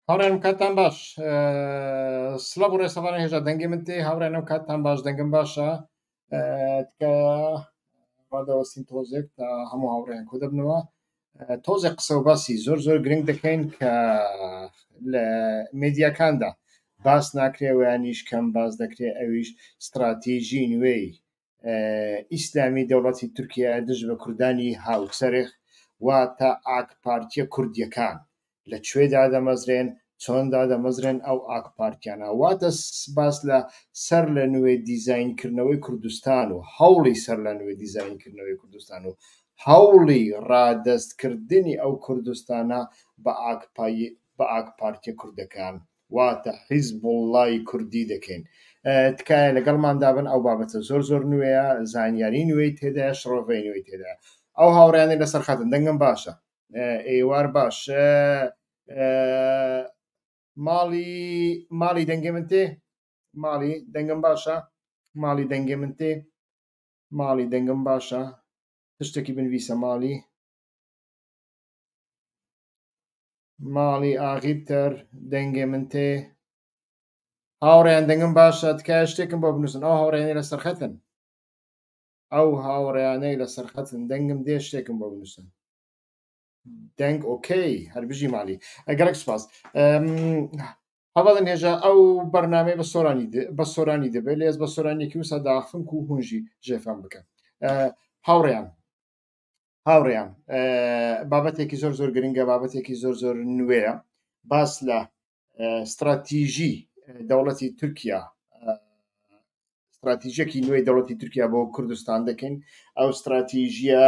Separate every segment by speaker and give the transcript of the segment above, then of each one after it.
Speaker 1: هاوڕێیانم کاتتان باش سڵاو و ڕێز هەڤالان هێژا دەنگی من تێ هاوڕێیانم کاتتان باش دەنگم باشە تکایە ڕادەوەستین تۆزێک تا هەموو هاوڕێیان کۆ دەبنەوە تۆزێک قسە و باسی زۆر زۆر گرنگ دەکەین کە لە مێدیاکاندا باس ناکرێ ویانیش کەم باس دەکرێ ئەویش ستراتیژی نوێی ئیسلامی دەوڵەتی تورکیا دژ بە کوردانی هاوچەرخ واتە ئاک پارتیە کوردیەکان لە کوێ دادەمەزرێن چۆن دادەمەزرێن ئەو ئاک پارتیانە واتە باس لە سەر لە نوێ دیزاین کردنەوەی کوردستان و هەوڵی سەر لە نوێ دیزاین کردنەوەی کوردستان و هەوڵی ڕادەست کردنی ئەو کوردستانە بە ئاک پارتیە کوردەکان واتە حیزبوڵڵای کوردی دەکەین. تکایە لەگەڵماندا بن، ئەو بابەتە زۆر زۆر نوێیە، زانیاری نوێی تێدایە، شڕۆڤەی نوێی تێدایە. ئەو هاوڕێیانەی لەسەر خەتن، دەنگم باشە؟ ئێوار باش. ماڵی ماڵی دەنگێ من تێ؟ ماڵی دەنگم باشە؟ ماڵی دەنگێ من تێ؟ ماڵی دەنگم باشە؟ تشتێکی بنویسە ماڵی. ماڵی ئاغیبتەر دەنگێ من تێ هاوڕێیان دەنگم باشە تکایە شتێکم بۆ بنووسن ئەو هاوڕێیانەی لەسەر خەتن ئەو هاوڕێیانەی لەسەر خەتن دەنگم دێ شتێکم بۆ بنووسن دەنگ ئۆکەی هەربژی ماڵی گەلک سپاس هەڤاڵن هێژا ئەو بەرنامەی بە سۆرانی بە سۆرانی دەبێت لێز بە سۆرانیەکی وسا داخم کو هونژی ژێفام بکەن هاوڕێیان هاوڕێیان بابەتێکی زۆر زۆر گرنگە بابەتێکی زۆر زۆر نوێیە باس لە ستراتیژی دەوڵەتی تورکیا ستراتیژێکی نوێی دەوڵەتی تورکیا بۆ کوردستان دەکەین ئەو ستراتیژیە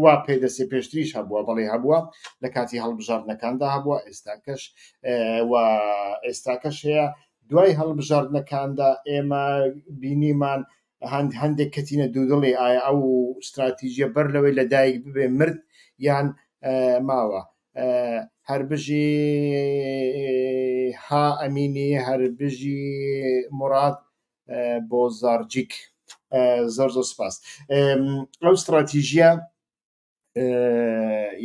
Speaker 1: وا پێدەسێ پێشتریش هەبووە بەڵێ هەبووە لە کاتی هەڵبژاردنەکاندا هەبووە ئێستاکەش و ئێستاکەش هەیە دوای هەڵبژاردنەکاندا ئێمە بینیمان هەندێک کەتینە دوودڵی ئایا ئەو ستراتیژیە بەر لەوەی لە دایک ببێ مرد یان ماوە هەربژی ها ئەمینی هەربژی موراد بۆزارجیک زۆر زۆر سپاس ئەو ستراتیژیە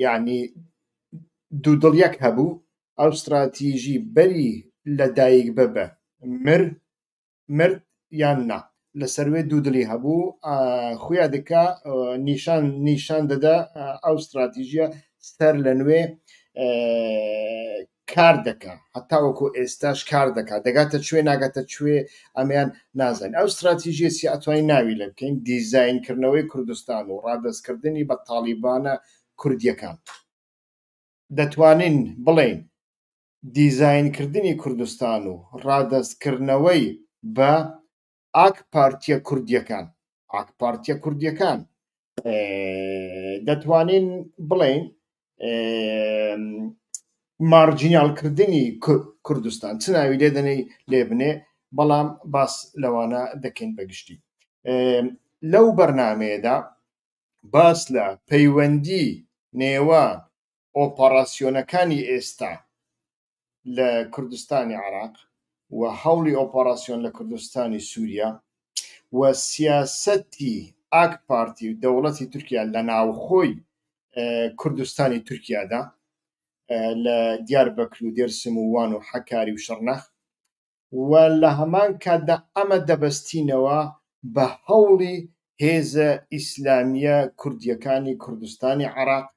Speaker 1: یعنی دوودڵیەک هەبوو ئەو ستراتیژی بەری لە دایک ببە مر مرد یان نا لەسەر وێ دوودڵی هەبوو خویا دکا نیشان نیشان دەدا ئەو ستراتیژیە سەر لە نوێ کار دەکا هەتاوەکو ئێستاش کار دەکا دەگاتە کوێ ناگاتە کوێ ئەمیان نازانین ئەو ستراتیژیە چی ئەتوانین ناوی لێ بکەین دیزاینکردنەوەی کوردستان و ڕادەستکردنی بە تاڵیبانە کوردیەکان دەتوانین بڵێین دیزاینکردنی کوردستان و ڕادەستکردنەوەی بە ئاک پارتیە کوردیەکان ئاک پارتیە کوردیەکان دەتوانین بڵێین مارجیناڵکردنی کوردستان چ ناوی لێ دەنێی لێ بنێ بەڵام باس لەوانە دەکەین بەگشتی لەو بەرنمەیەدا باس لە پەیوەندی نێوان ئۆپەڕاسیۆنەکانی ئێستا لە کوردستانی عێراق و هەوڵی ئۆپەڕاسیۆن لە کوردستانی سووریا و سیاسەتی ئاک پارتی و دەوڵەتی تورکیا لە ناوخۆی کوردستانی تورکیادا لە دیاربەکر و دێرسم و وان و حەکاری و شڕنەخ و لە هەمان کاتدا ئەمە دەبەستینەوە بە هەوڵی هێزە ئیسلامییە کوردییەکانی کوردستانی عێراق،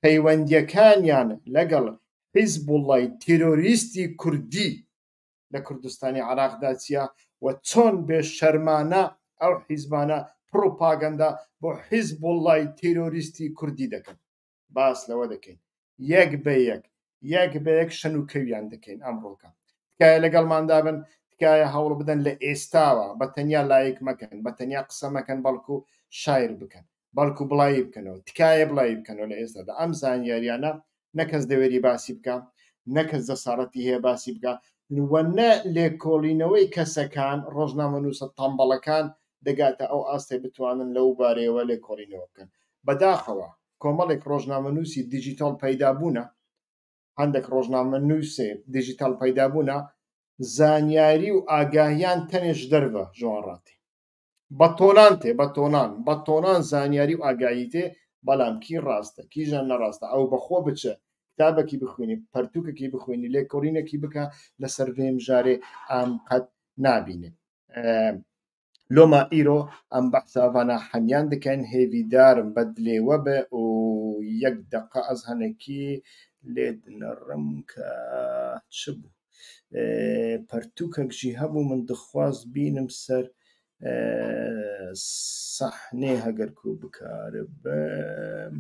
Speaker 1: پەیوەندییەکانیان لەگەڵ حیزبوڵڵای تیرۆریستی کوردی لە کوردستانی عێراقدا چییە و چۆن بێ شەرمانە ئەو حیزبانە پڕوپاگەندە بۆ حیزبوڵڵای تیرۆریستی کوردی دەکەن. باس لەوە دەکەین یەک بە یەک یەک بە یەک شەن و کەویان دەکەین ئەمڕۆکە تکایە لەگەڵماندا بن تکایە هەوڵ بدەن لە ئێستاوە بە تەنیا لایک مەکەن بە تەنیا قسە مەکەن بەڵکو share بکەن بەڵکو بڵاوی بکەنەوە تکایە بڵاوی بکەنەوە لە ئێستادا ئەم زانیاریانە نە کەس دەوێری باسی بکە نە کەس جەسارەتی هەیە باسی بکە و نە لێکۆڵینەوەی کەسەکان ڕۆژنامەنووسە تەمبەڵەکان دەگاتە ئەو ئاستەی بتوانن لەو بارەیەوە لێکۆڵینەوە بکەن بەداخەوە کۆمەڵێک ڕۆژنامەنووسی دیجیتاڵ پەیدا بوونە، هەندێک ڕۆژنامەنووسێ دیجیتاڵ پەیدا بوونە، زانیاری و ئاگاهیان تەنێ ژ دەرڤە ژوان ڕاتێ. بە تۆنان تێ، بە تۆنان، بە تۆنان زانیاری و ئاگاهی تێ، بەڵام کی ڕاستە، کیژان نەڕاستە، ئەو بە خۆ بچ. کتابەکی بخوێنی، پەرتوکەکی بخوێنی، لێکۆڵینەکی بکە لەسەر ڤێ مژارێ ئام قەت نابینێ. لۆما ئیرۆ ئەم بەحسا ڤانا حەمیان دکەن، هێڤیدارم بە دلێوە بێ و یەک دەقە ئەز هەنەکی لێ دنەڕم کە چ بوو؟ پەرتوکەک ژی هەبوو من دخواست بینم سەر سەحنێ هەگەر کو بکاربم.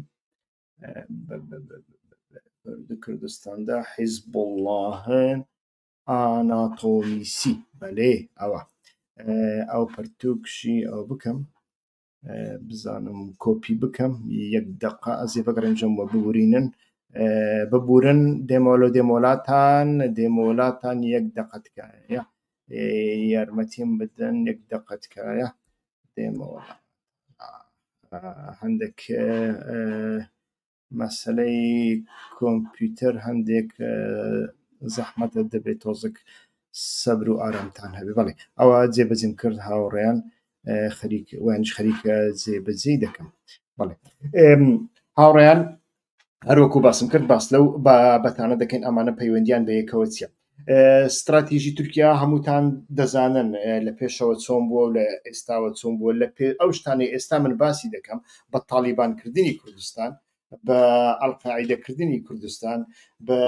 Speaker 1: کوردستاندا حیزبوڵڵاهن ئاناتۆمیسی بەلێ ئەوە ئەو پەرتوکشی ئەو بکەم بزانم کۆپی بکەم یەک دقە ئەزێ بگەڕێم جەم وە ببورینن ببورن دێمۆلۆ دێمۆلاتان دێمۆلاتان یەک دقە تکایە یارمەتیم بدەن یەک دقە تکایە دێمەوە هەندێک مەسەلەی کۆمپیوتەر هەندێک زەحمەتە دەبێت تۆزێک سەبر و ئارامتان هەبێ. بەڵێ ئەوە جێبەجێم کرد هاوڕێیان، خەریک وانیش خەریکە جێبەجێی دەکەم. بەڵێ هاوڕێیان هەروەکو باسم کرد باس لەو بابەتانە دەکەین ئەمانە پەیوەندیان بە یەکەوە چییە. ستراتیژی تورکیا هەمووتان دەزانن لە پێشەوە چۆن بووە و لە ئێستاوە چۆن بووە. لە پێ ئەو شتانەی ئێستا من باسی دەکەم بە تاڵیبانکردنی کوردستان، بە ئەلقاعیدەکردنی کوردستان، بە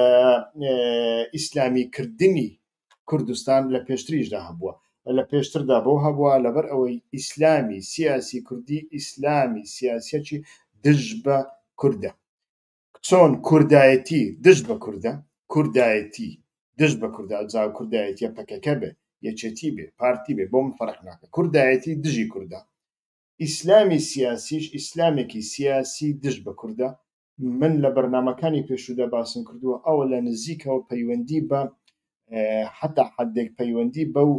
Speaker 1: ئیسلامیکردنی کوردستان لە پێشتریشدا هەبووە. لە پێشتردا بۆ هەبووە لەبەر ئەوەی ئیسلامی سیاسی کوردی ئیسلامی سیاسیەکی دژ بە کوردە. چۆن کوردایەتی دژ بە کوردە، کوردایەتی دژ بە کوردە، جا کوردایەتیە پەکەکە بێ، یەکێتی بێ، پارتی بێ، بۆ من فەرق ناکە، کوردایەتی دژی کوردە. ئیسلامی سیاسیش ئیسلامێکی سیاسی دژ بە کوردە. من لە بەرنامەکانی پێشوودا باسم کردووە، ئەوە لە نزیکەوە پەیوەندی بە حتا حدێک پەیوەندی بەو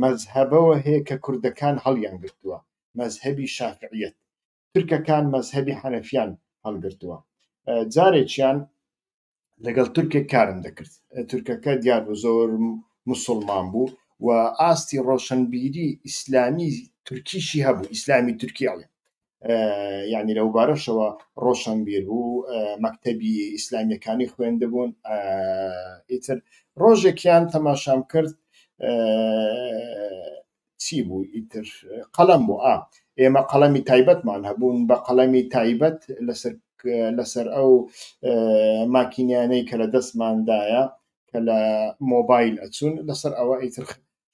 Speaker 1: مەزهەبەوە هەیە کە کوردەکان هەڵیان گرتووە، مەزهەبی شافعیەت. تورکەکان مەزهەبی حەنەفیان هەڵگرتووە. جارێکیان لەگەڵ تورکێک کارم دەکرد، تورکەکە دیار بوو زۆر مسلمان بوو و ئاستی ڕۆشنبیری ئیسلامی تورکیشی هەبوو، ئیسلامی تورکی ئەڵێ، یعنی لەو بارەشەوە ڕۆشنبیر بوو، مەکتەبی ئیسلامیەکانی خوێندبوون. ئیتر ڕۆژێکیان تەماشام کرد چی بوو ئیتر قەڵەم بوو. ئا ئێمە قەڵەمی تایبەتمان هەبوون، بە قەڵەمی تایبەت لەسەر ئەو ماکینیانەی کە لە دەستماندایە کە لە مۆبایل ئەچوون، لەسەر ئەوە ئیتر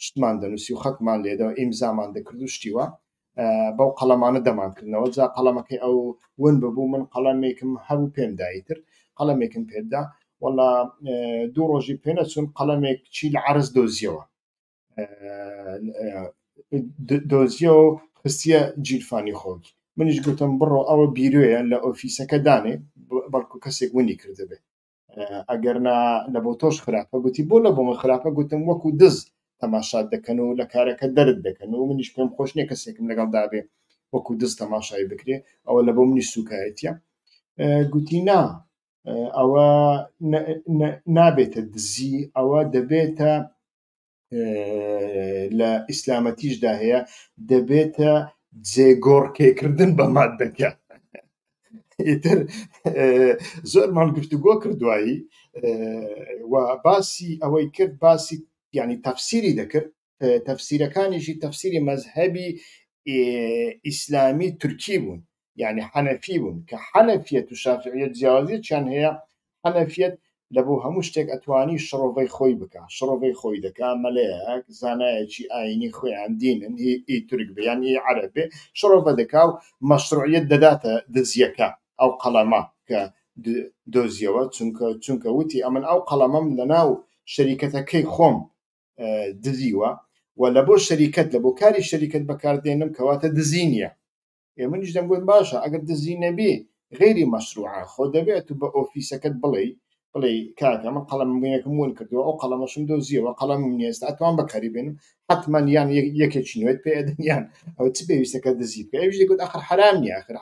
Speaker 1: شتمان دەنووسی و خەتمان لێدەوە، ئیمزامان دەکرد و شتیوە بەو قەڵەمانە دەمانکردنەوە. جا قەڵەمەکەی ئەو ون ببوو، من قەڵەمێکم هەبوو پێم دا، ئیتر قەڵەمێکم پێدا، وەڵا دوو ڕۆژی پێ نەچوون قەڵەمێک چی لە عەرز دۆزیەوە، دۆزیەوە خستیە گیرفانی خۆی. منیش گوتم بڕۆ ئەوە بیرۆیە لە ئۆفیسەکە دانێ، بەڵکو کەسێک ونی کردبێ، ئەگەر نا لە بۆ تۆش خراپە. گوتی بۆ لە بۆ من خراپە؟ گوتم وەکو دز تەماشات دەکەن و لە کارەکە دەرت دەکەن و منیش پێم خۆش نییە کەسێکم لەگەڵ دابێ وەکو دز تەماشای بکرێ، ئەوە لە بۆ منیش سوکایەتیە. گوتی نا ئەوە نابێتە دزی، ئەوە دەبێتە لە ئیسلامەتیشدا هەیە، دەبێتە جێگۆڕکێکردن بە مادەکە. ئیتر زۆرمان گفتوگۆ کرد دوایی و باسی ئەوەی کرد، باسی یعنی تەفسیری دەکرد، تەفسیرەکانیشی تەفسیری مەزهەبی ئیسلامی تورکی بوون، یعنی حەنەفی بوون، کە حەنەفیەت و شافعیەت جیاوازیەکیان هەیە. حەنەفیەت لە بۆ هەموو شتێک ئەتوانی شڕۆڤەی خۆی بکا، شڕۆڤەی خۆی دەکا، مەلەیەک زانایەکی ئاینی خۆیان دینن، ئی تورک بێ یان ئی عەرەب بێ، شڕۆڤە دەکا و مەشروعیەت دەداتە دزیەکە ئەو قەڵەمە کە دۆزیەوە، چونکە وتی ئەمن ئەو قەڵەمەم لەناو شەریکەتەکەی خۆم دزیوە و لە بۆ شەریکەت، لە بۆ کاری شەریکەت بەکاردێنم، کەواتە دزی نییە. منیش دەمگوت باشە ئەگەر دزی نەبی غەیری مەشروعە، خۆ دەبێت تو بە ئۆفیسەکەت بڵێی، بڵێی کاکە من قەڵەمێکم ون کردووە، ئەو قەڵەمەشم دۆزیەوە، قەڵەمم نییە ئێستا ئەتوان بەکاری بێنم، حتمما یان یەکێکی نوێت پێ ئەدەن یان ئەوە چ پێویستە کە دزی بکە. ئەویش دەگوت ئاخر حەرام نییە، ئاخر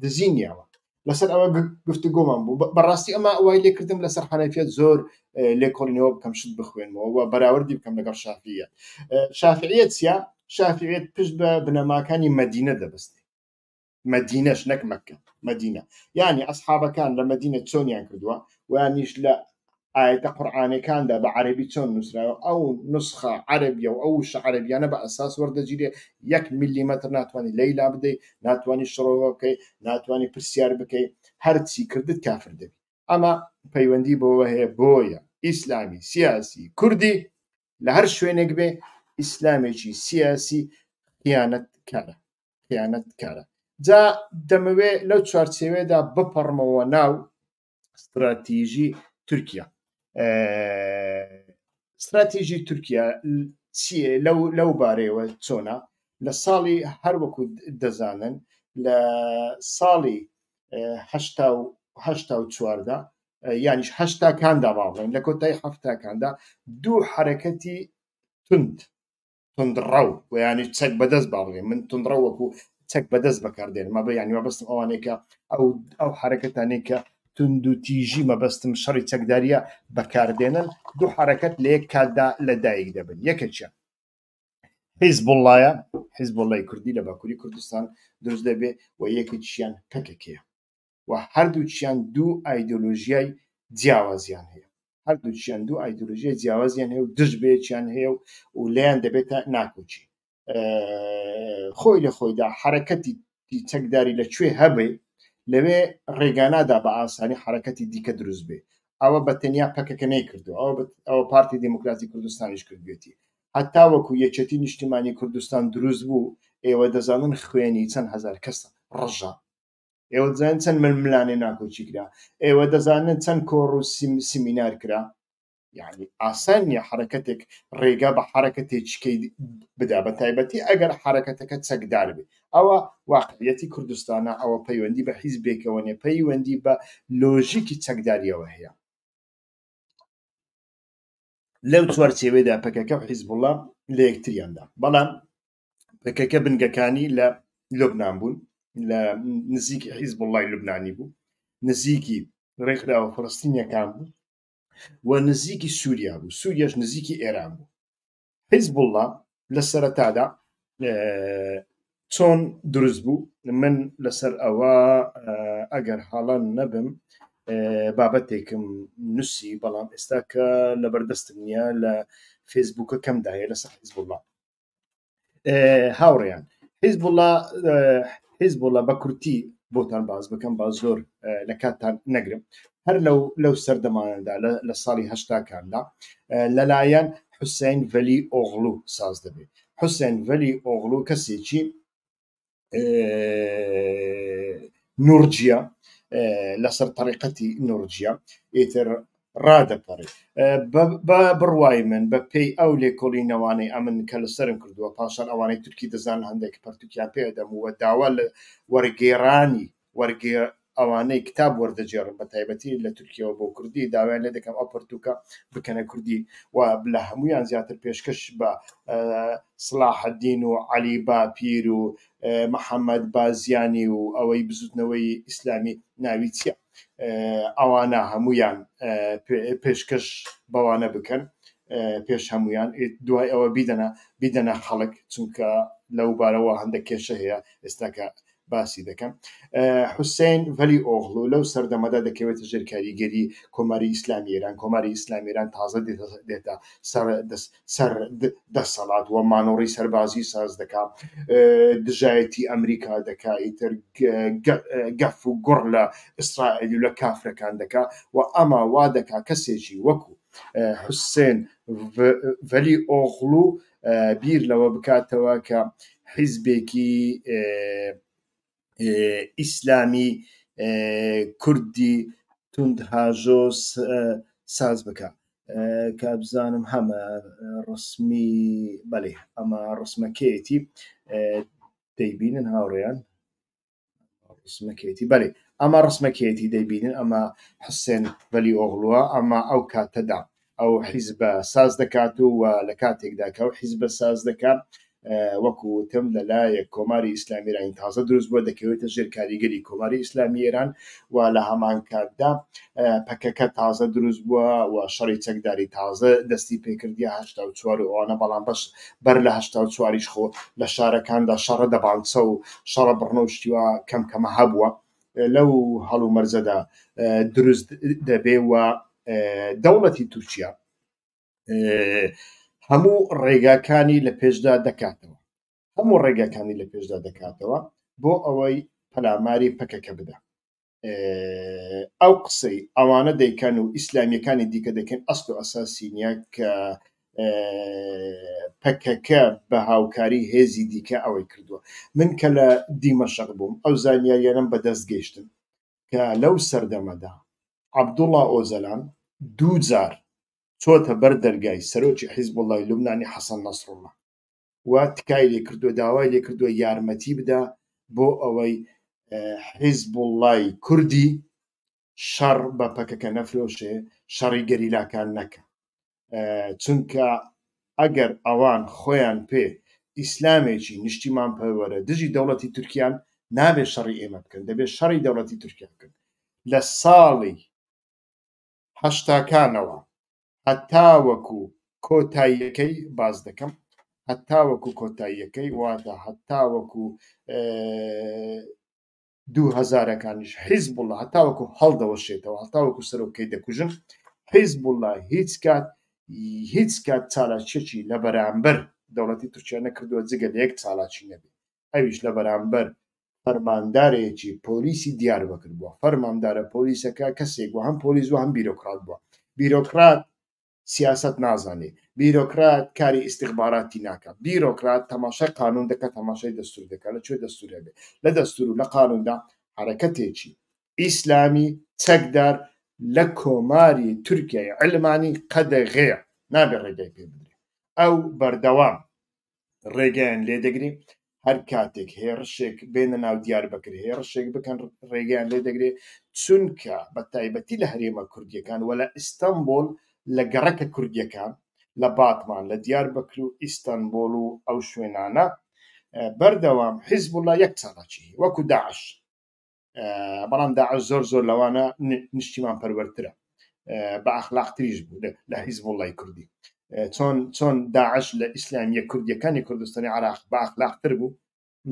Speaker 1: دزی نییەوە. لەسەر ئەوە گفتوگۆمان بوو. بەڕاستی ئەمە وای لێکردم لەسەر حەنەفیەت زۆر لێکۆڵینەوە بکەم، شت بخوێنمەوە و بەراوردی بکەم لەگەڵ شافعیەت. شافعیەت چییە؟ شافعیەت پشت بە بنەماکانی مەدینە دەبەستێ. مەدینەش نەک مەککە مەدینە یانی ئەسحابەکان لە مەدینە چۆنیان کردووە ویانیش لە ئایەتە قورئانەکاندا بە عەرەبی چۆن نووسراوە ئەو نوسخە عەرەبیە و ئەو وشە عەرەبیانە بە ئەساس وەردەگیرێ یەک ملیمەتر ناتوانانی لێی لا بدەی ناتوانانی شڕۆڤە بکەی ناتوانانی پرسیار بکەی هەرچی کردت کافر دەبی ئەمە پەیوەندی بەوە هەیە بۆیە ئیسلامی سیاسی کوردی لە هەر شوێنێک بێ ئیسلامێکی سیاسی خیانەت کارە خیانەت کارە جا دەمەوێ لەو چوارچێوەیەدا بپەڕمەوە ناو ستراتیژی تورکیا ستراتیژی تورکیا چییە لەو لەو بارەیەوە چۆنە لە ساڵی هەروەکو دەزانن لە ساڵی هەشتا و چواردا یانیش هەشتاکاندا با بڵێن لە کۆتایی هەفتاکاندا دوو حرەکەتی تند توندڕەو و یانی چەک بەدەست با بڵێم من توندڕەو وەکو چەک بەدەست بەکاردێنم مەبە یانی مەبەستم ئەوانەی کە ئەو ئەو حرەکەتانەی کە توند و تیژی مەبەستم شەڕی چەکداریە بەکاردێنن دوو حرەکەت لە یەک کاتدا لەدایک دەبن یەکێکیان حیزبوڵڵایە حیزبوڵڵای کوردی لە باکووری کوردستان دروست دەبێ و یەکێکیان پەکەکەیە و هەردووکیان دوو ئایدۆلۆژیای جیاوازیان هەیە هەردووکیان دوو ئایدۆلۆژیای جیاوازیان هەیە و دژ بەیەکیان هەیە و و لێیان دەبێتە ناکۆکی خۆی لە خۆیدا حرەکەتی چەکداری لە کوێ هەبێ لەوێ ڕێگانادا بە ئاسانی حرەکەتی دیکە دروست بێ ئەوە بە تەنیا پەکەکە نەیکردو ئەوە ئەوە پارتی دیموکراتی کوردستانیش کردوێتی هەتاوەکو یەکێتی نیشتیمانی کوردستان دروست بوو ئێوە دەزانن خوێنی چەند هەزار کەس ڕژا ئێوە دەزانن چەند ململانێ ناکۆکی کرا ئێوە دەزانن چەند کۆڕ و سیمینار کرا یعنی ئاسان نییە حرەکەتێک ڕێگا بە حرەکەتێکیکەی بدا بە تایبەتی ئەگەر حرەکەتەکە چەکدار بێ ئەوە واقعیەتی کوردستانە ئەوە پەیوەندی بە حیزبێکەوە نیە پەیوەندی بە لۆژیکی چەکداریەوە هەیە لەو چوارچێوەیەدا پەکەکە و حیزبوڵڵا لە یەکتریاندا بەڵام پەکەکە بنگەکانی لە لوبناان بوون لە نزیکی حیزبوڵڵای لوبنانی بوو نزیکی ڕێکخراوە فلستینیەکان بوو و نزیکی سووریا بوو سووریاش نزیکی ئێران بوو حیزبوڵڵا لە سەرەتادا چۆن دروست بوو من لەسەر ئەوە ئەگەر هەڵە نەبم بابەتێکم نووسی بەڵام ئێستا کە لەبەردەستم نییە لە فێسبووکەکەمدا هەیە لەسەر حیزبوڵڵا هاوڕێیان حیزبوڵا حیزبوڵا بە کورتی بۆتان باز بکەم با زۆر لە کاتتان نەگرم هەر لەو لەو سەردەمانەدا لە ساڵی هەشتاکاندا لەلایەن حوسێن ڤەلی ئۆغڵو ساز دەبێت حوسێن ڤەلی ئۆغڵو کەسێکی نورجیە لەسەر تەریقەتی نورجیە ئیتر ڕادەپەڕێ بە بڕوای من بە پێی ئەو لێکۆڵینەوانەی ئەمن کە لەسەرم کردووە پاشان ئەوانەی تورکی دەزانن هەندێک پەرتوکیان پێ ئەدەم و داوا لە وەرگێڕانی وەرگێ ئەوانەی کتاب وەردەگێڕن بە تایبەتی لە تورکیەوە بۆ کوردی داوایان لێ دەکەم ئەو پەرتوکە بکەنە کوردی و لە هەمویان زیاتر پێشکەش بە سڵاحەدین و عەلی باپیر و محەممەد بازیانی و ئەوەی بزوتنەوەی ئیسلامی ناوی چییە ئەوانە هەمویان پێشکەش بەوانە بکەن پێش هەمویان دوای ئەوە بیدەنە بیدەنە خەڵک چونکە لەو بارەوە هەندێک کێشە هەیە ئێستاکە باسی دەکەم. حوسێن ڤەلی ئۆغڵو لەو سەردەمەدا دەکەوێتە ژێر کاریگەری کۆماری ئیسلامی ئێران، کۆماری ئیسلامی ئێران تازە دێتە سەر دەسەڵات و مانۆڕی سەربازی ساز دەکا، دژایەتی ئەمریکا دەکا، ئیتر گەف و گوڕ لە ئیسرائیل و لە کافرەکان دەکا و ئەمە وا دەکا کەسێکی وەکو حوسێن ڤەلی ئۆغڵو بیر لەوە بکاتەوە کە حیزبێکی ئیسلامی کوردی توندهاژۆ ساز بکە کە بزانم هەمە ڕسمی بەێ ئەمە ڕسمەکەیەتی دەیبینن هاوڕێیان ڕسمەکەیەتی بەێ ئەمە ڕسمەکەیەتی دەیبینن ئەمە حسێن بەلی ئۆغلووە ئەمە ئەو کاتەدا ئەو حیزبە ساز دەکات و لە کاتێکدا کە ئەو حیزبە ساز دەکات. وەکو وتم لەلایەک کۆماری ئیسلامی ئێرانی تازە دروست بووە دەکەوێتە ژێر کاریگەری کۆماری ئیسلامی ئێران و لە هەمان کاتدا پەکەکە تازە دروست بووە و شەڕی چەکداری تازە دەستی پێکردیە 84 و ئەوانە بەڵام بەش بەر لە 84یش خۆ لە شارەکاندا شەڕە دەبانچە و شەڕە بڕنە و شتیوا کەم کەمە هەبووە لەو هەڵومەرجەدا دروست دەبێ و دەوڵەتی تورکیا هەموو ڕێگاکانی لە پێشدا دەکاتەوە هەموو ڕێگاکانی لە پێشدا دەکاتەوە بۆ ئەوەی پەلاماری پەکەکە بدا ئەو قسەی ئەوانە دەیکەن و ئیسلامیەکانی دیکە دەکەن ئەسل و ئەساسی نییە کە پەکەکە بە هاوکاری هێزی دیکە ئەوەی کردووە من کە لە دیمەشق بووم ئەو زانیاریانم بەدەست گەیشتن کە لەو سەردەمەدا عەبدوڵا ئۆجەلان دوو جار چۆتە بەر دەرگای سەرۆکی حیزبوڵای لوبنانی حەسەن نەسروڵا و تکای لێ کردووە داوای لێ کردووە یارمەتی بدا بۆ ئەوەی حیزبوڵای کوردی شەڕ بە پەکەکە نەفرۆشێ شەڕی گەریلاکان نەکە چونکە ئەگەر ئەوان خۆیان پێ ئیسلامێکی نیشتیمان پەروەرە دژی دەوڵەتی تورکیان نابێت شەڕی ئێمە بکەن دەبێت شەڕی دەوڵەتی تورکیا بکەن لە ساڵی هەشتاکانەوە هەتاوەکو کۆتاییەکەی باس دەکەم هەتاوەکو کۆتاییەکەی واتە هەتاوەکو دوو هەزارەکانیش حیزبوڵا هەتاوەکو هەڵدەوەشێتەوە هەتاوەکو سەرۆکەکەی دەکوژن حیزبوڵا هیچ کات هیچ کات چالاکیەکی لە بەرامبەر دەوڵەتی تورکیا نەکردووە جگە لە یەک چالاکی نەبێ ئەویش لە بەرامبەر فەرماندارێکی پۆلیسی دیاربەکر بووە فەرماندارە پۆلیسەکە کەسێک بووە هەم پۆلیس بووە هەم بیرۆکرات بووە بیرۆکرات سیاسەت نازانێ، بیرۆکرات کاری ئیستیخباراتی ناکا، بیرۆکرات تەماشای قانوون دەکا، تەماشای دەستوور دەکا، لە کوێ دەستوور هەبێ، لە دەستوور و لە قانووندا حەرەکەتێکی ئیسلامی چەکدار لە کۆماری تورکیای عەلمانی قەدەغەیە، نابێ ڕێگای پێ بدرێ. ئەو بەردەوام ڕێگەیان لێ دەگری هەر کاتێک هێڕشێک بێنە ناو دیاربەکر هێڕشێک بکەن ڕێگەیان لێ دەگرێ چونکە بە تایبەتی لە هەرێمە کوردیەکان و لە ئیستەنبۆل لە گەڕەکە کوردیەکان لە باتمان لە دیاربەکر و ئیستەنبۆل و ئەو شوێنانە بەردەوام حیزبوڵا یەک چالاکی وەکو داعش بەڵام داعش زۆر زۆر لەوانە نیشتیمان پەروەرترە بە ئەخلاقتریش بوو لە حیزبوڵای کوردی چۆن چۆن داعش لە ئیسلامیە کوردیەکانی کوردستانی عراق بە ئەخلاقتر بوو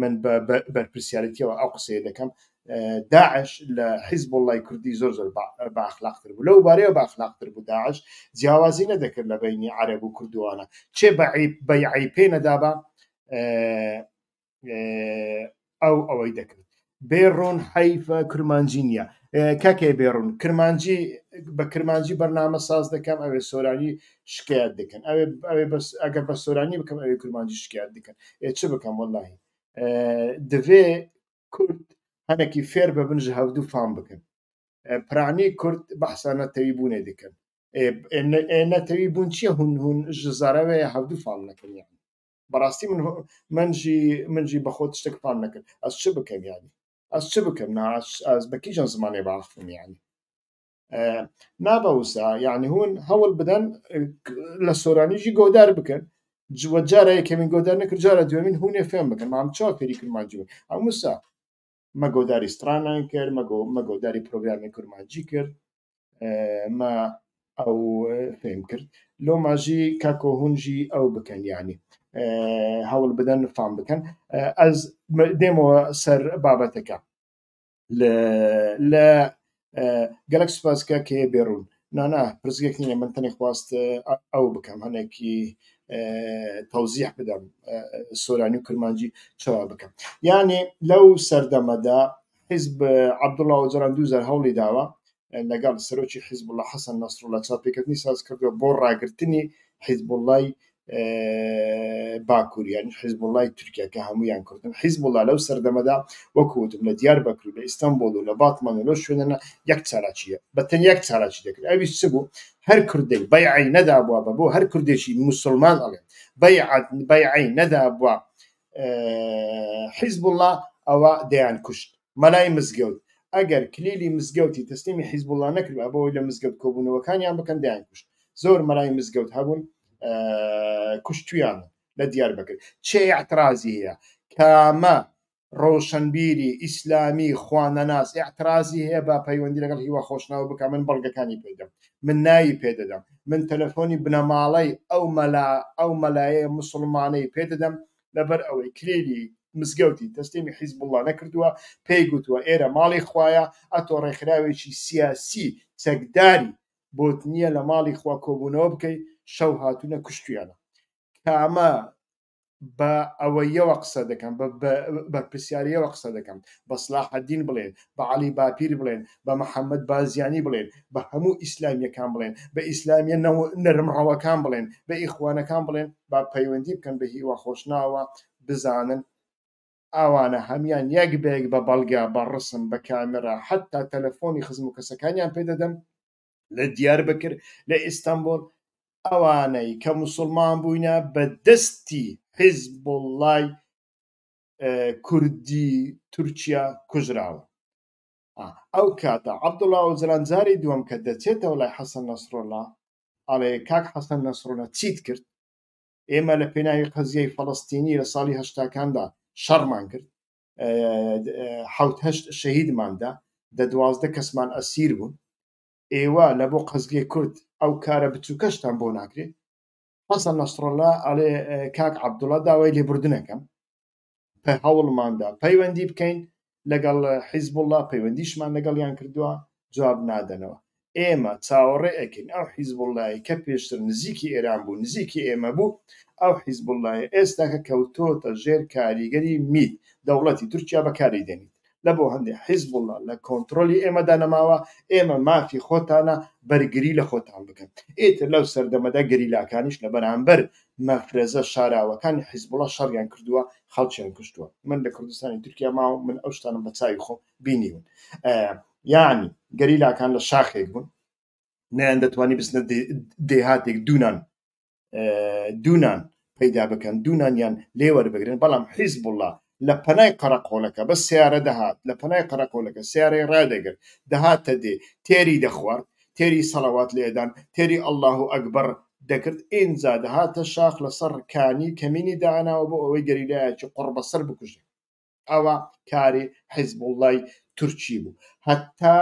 Speaker 1: من بە بەرپرسیارەتیەوە ئەو قسەیە دەکەم داعش لە حیزبوڵای کوردی زۆر زۆر بە ئەخلاقتر بوو لەو بارەیە بە ئەخلاقتر بوو داعش جیاوازی نەدەکرد لە بینی عەرەب و کوردوانە چێ بە عیب پێ نەدابا ئەو ئەوەی دەکرد بێڕۆن حەیفە کرمانجی نییە کاکەی بێڕون کرمانجی بە کرمانجی بەرنامە ساز دەکەم ئەوێ سۆرانی شکایەت دەکەن ئەوێ ئەوێ بەس ئەگەر بە سۆرانی بکەم ئەوێ کرمانجی شکایەت دەکەن ئێ چ بکەم وەڵاهی دەبێ کورد هەنێکی فێر ببن ji هەڤدوو فام بکەن پرانی کورد بەحسا نەتەوی بوونێ دەکەن نەتەوی بوون چییە هون هون ji زارەوەیە هەڤدوو فام نەکەن یان بەڕاستی من منجی منجی بەخۆت شتێک فام نەکرد ئەس چ بکەم یانی ئەس چ بکەم نا ئەس بە کیژان زمانێ باخم یانی نابە وسا یعنی هون هەوڵ بدەن لە سۆرانیژی گۆدار بکەن جوە جارە یەکەمین گۆدار نەکرد جارە دوێمین هونێ فێم بکەن مام چاو فێری کرمانجی بوون ئەم وسا مە گۆداری سترانان کرد مەگۆ مە گۆداری پرۆگرامی کرمانجی کرد مە ئەو فێم کرد لۆ ماژی کاکۆ هونژی ئەو بکەن یعنی هەوڵ بدەن فام بکەن ئەز دێمەوە سەر بابەتەکە لە گەلک سوپاس کە کێ بێڕوون نانا پرسگێک نییە من تەنێ خواست ئەو بکەم هەنێکی تەوزیح بدەم سۆرانی و کرمانجی چاوا بکەم یانێ لەو سەردەمەدا حیزب عەبدوڵا ئۆجەلان دووجار هەوڵی داوە لەگەڵ سەرۆکی حیزبوڵا حەسەن نەسروڵا چاوپێکەوتنی ساز کردووە بۆ ڕاگرتنی حیزبوڵای باکوور یانی حیزبوڵای تورکیا کە هەمویان کوردن حیزبوڵا لەو سەردەمەدا وەکو وتم لە دیاربەکر و لە ئیستەنبوڵ و لە باتمان و لەو شوێنانە یەک چالاکیە بە تەنیا یەک چالاکی دەکرد ئەویش چ بوو هەر کوردێک بەیعەی نەدابووە بە بۆ هەر کوردێکی موسڵمان ئەڵێن بەیعەت بەیعەی نەدابووە حیزبوڵا ئەوە دەیان کوشت مەلای مزگەوت ئەگەر کلیلی مزگەوتی تەسلیمی حیزبوڵا نەکردبا بۆ ئەوەی لە مزگەوت کۆبوونەوەکانیان بکەن دەیان کوشت زۆر مەلای مزگەوت هەبوون کوشتویان. لە دیاربەکر چێ ئیعترازی هەیە کامە ڕۆشنبیری ئیسلامی خوانەناس ئیعترازی هەیە با پەیوەندی لەگەڵ هیوا خۆشناو بکا من بەڵگەکانی پێ دەم من ناوی پێ دەدەم من تەلەفۆنی بنەماڵەی ئەو مەلا ئەو مەلایەی موسڵمانەی پێ دەدەم لەبەر ئەوەی کلیلی مزگەوتی تەسلیمی حیزبوڵڵا نەکردووە پێی گوتووە ئێرە ماڵی خوایە ئەتۆ ڕێکخراوێکی سیاسی چەکداری بۆت نییە لە ماڵی خوا کۆبوونەوە بکەی شەو هاتوونە کوشتویانە کامە بە ئەوەیەوە قسە دەکەم بە بەرپرسیاریەوە قسە دەکەم بە سلاحەدین بڵێن بە عەلی باپیر بڵێن بە محەممەد بازیانی بڵێن بە هەموو ئیسلامیەکان بڵێن بە ئیسلامیە نەرمڕەوەکان بڵێن بە ئیخوانەکان بڵێن با پەیوەندی بکەن بە هیوا خۆشناوە بزانن ئەوانە هەموان یەک بە یەک بە بەڵگە بە ڕسم بە کامێرا حەتا تەلەفۆنی خزم و کەسەکانیان پێ دەدەم لە دیاربەکر لە ئیستەنبوڵ ئەوانەی کە موسڵمان بووینە بە دەستی حیزبوڵڵای کوردی تورکیا کوژراون. ئەو کاتە عەبدوڵڵا ئۆجەلان جاری دووەم کە دەچێتەوە لای حەسەن نەسروڵڵا ئەڵێ کاک حەسەن نەسروڵڵا چیت کرد؟ ئێمە لە پێناوی قەزیەی فەڵەستینی لە ساڵی هەشتاکاندا شەڕمان کرد حەوت هەشت شەهیدمان دا، دە 12 کەسمان ئەسیر بوون، ئێوە لە بۆ قەزیەی کورد ئەو کارە بچووکەشتان بۆ ناکرێ؟ حەسەن نەسڕەڵا ئەڵێ کاک عەبدوڵا داوای لێبوردنەکەم هەوڵماندا پەیوەندی بکەین لەگەڵ حیزبوڵڵا پەیوەندیشمان لەگەڵیان کردووە جواب نادەنەوە ئێمە چاوەڕێ ئەکەین ئەو حیزبوڵڵای کە پێشتر نزیکی ئێران بوو نزیکی ئێمە بوو ئەو حیزبوڵڵایە ئێستاکە کەوتۆتە ژێر کاریگەری میت دەوڵەتی تورکیا بەکاری دێنیت لە بۆ هەندێ حیزبوڵڵا لە کۆنترۆلی ئێمەدا نەماوە، ئێمە مافی خۆتانە بەرگری لە خۆتان بکەن. ئیتر لەو سەردەمەدا گەریلاکانیش لە بەرامبەر مەفرەزە شاراوەکانی حیزبوڵڵا شەڕیان کردووە، خەڵکیان کوشتووە. من لە کوردستانی تورکیا ماوم، من ئەو شتانەم بە چاوی خۆم بینیون. یانی گەریلاکان لە شاخێک بوون، نەیاندەتوانی بچنە دێهاتێک دوونان دوونان پەیدا بکەن دوونانیان لێ وەربگرن بەڵام حیزبوڵڵا لە پەنای قەرەقۆلەکە بە سیارە دەهات لە پەنای قەرەقۆلەکە سیارەی ڕادەگرت دەهاتە دێ تێری دەخوارد تێری سەڵەوات لێدان تێری ئەڵڵاهو ئەکبەر دەکرد ئینجا دەهاتە شاخ لەسەر کانی کەمینی داناوە بۆ ئەوەی گەریلایەکی قوڕبەسەر بکوژێ. ئەوە کاری حیزبوڵڵای تورکی بوو هەتا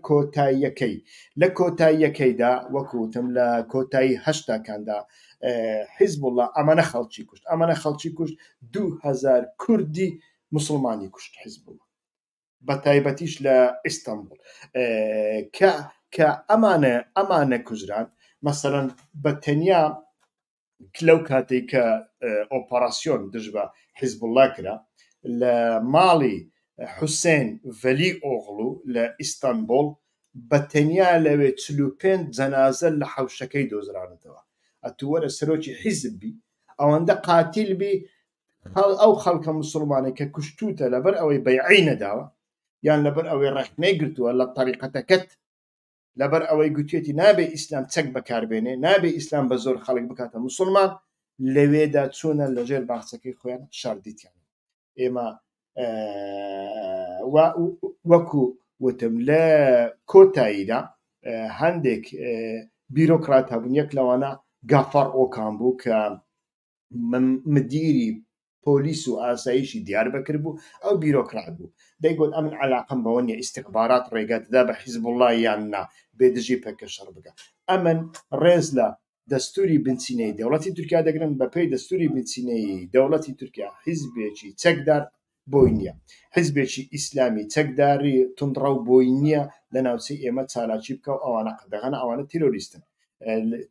Speaker 1: کۆتاییەکەی. لە کۆتاییەکەیدا وەکو وتم لە کۆتایی هەشتاکاندا حیزبوڵڵا ئەمەنە خەڵکی کوشت، ئەمەنە خەڵکی کوشت 2000 کوردی موسڵمانی کوشت حیزبوڵڵا بە تایبەتیش لە ئیستەنبوڵ کە کە ئەمانە ئەمانە کوژران مەسەلەن بە تەنیا لەو کاتەی کە ئۆپەراسیۆن دژ بە حیزبوڵڵا کرا لە ماڵی حوسێن ڤەلی ئۆغڵو لە ئیستەنبوڵ بە تەنیا لەوێ 45 جەنازە لە حەوشەکەی دۆزرانەتەوە. ئەتوو وەرە سەرۆکی حیزب بی ئەوەندە قاتیل بی ئەو خەڵکە موسڵمانەی کە کوشتووتە لەبەر ئەوەی بەیعەی نەداوە یان لەبەر ئەوەی ڕەخنەی گرتووە لە تەریقەتەکەت لەبەر ئەوەی گوتیەتی نابێ ئیسلام چەک بەکاربێنێ، نابێ ئیسلام بە زۆر خەڵک بکاتە موسڵمان، لەوێدا چوونە لەژێر باخچەکەی خۆیان شاردیتیان. ئێمە وەکو وتم لە کۆتاییدا هەندێک بیرۆکرات هەبوون، یەک لەوانە گافار ئۆکان بوو کە مدیری پۆلیس و ئاسایشی دیاربەکر بوو، ئەو بیرۆکرات بوو، دەیگوت ئەمن عەلاقەم بەوە نییە ئیستیخبارات ڕێگە دەدا بە حیزبوڵڵا یان نا بێ دژی پەککە شەڕ بکا. ئەمن ڕێز لە دەستووری بنچینەیی دەوڵەتی تورکیا دەگرم، بەپێی دەستووری بنچینەیی دەوڵەتی تورکیا حیزبێکی چەکدار بۆی نییە، حیزبێکی ئیسلامی چەکداری توندڕەو بۆی نییە لە ناوچەی ئێمە چالاکی بکا و ئەوانە قەدەغەنە، ئەوانە تیرۆریستن.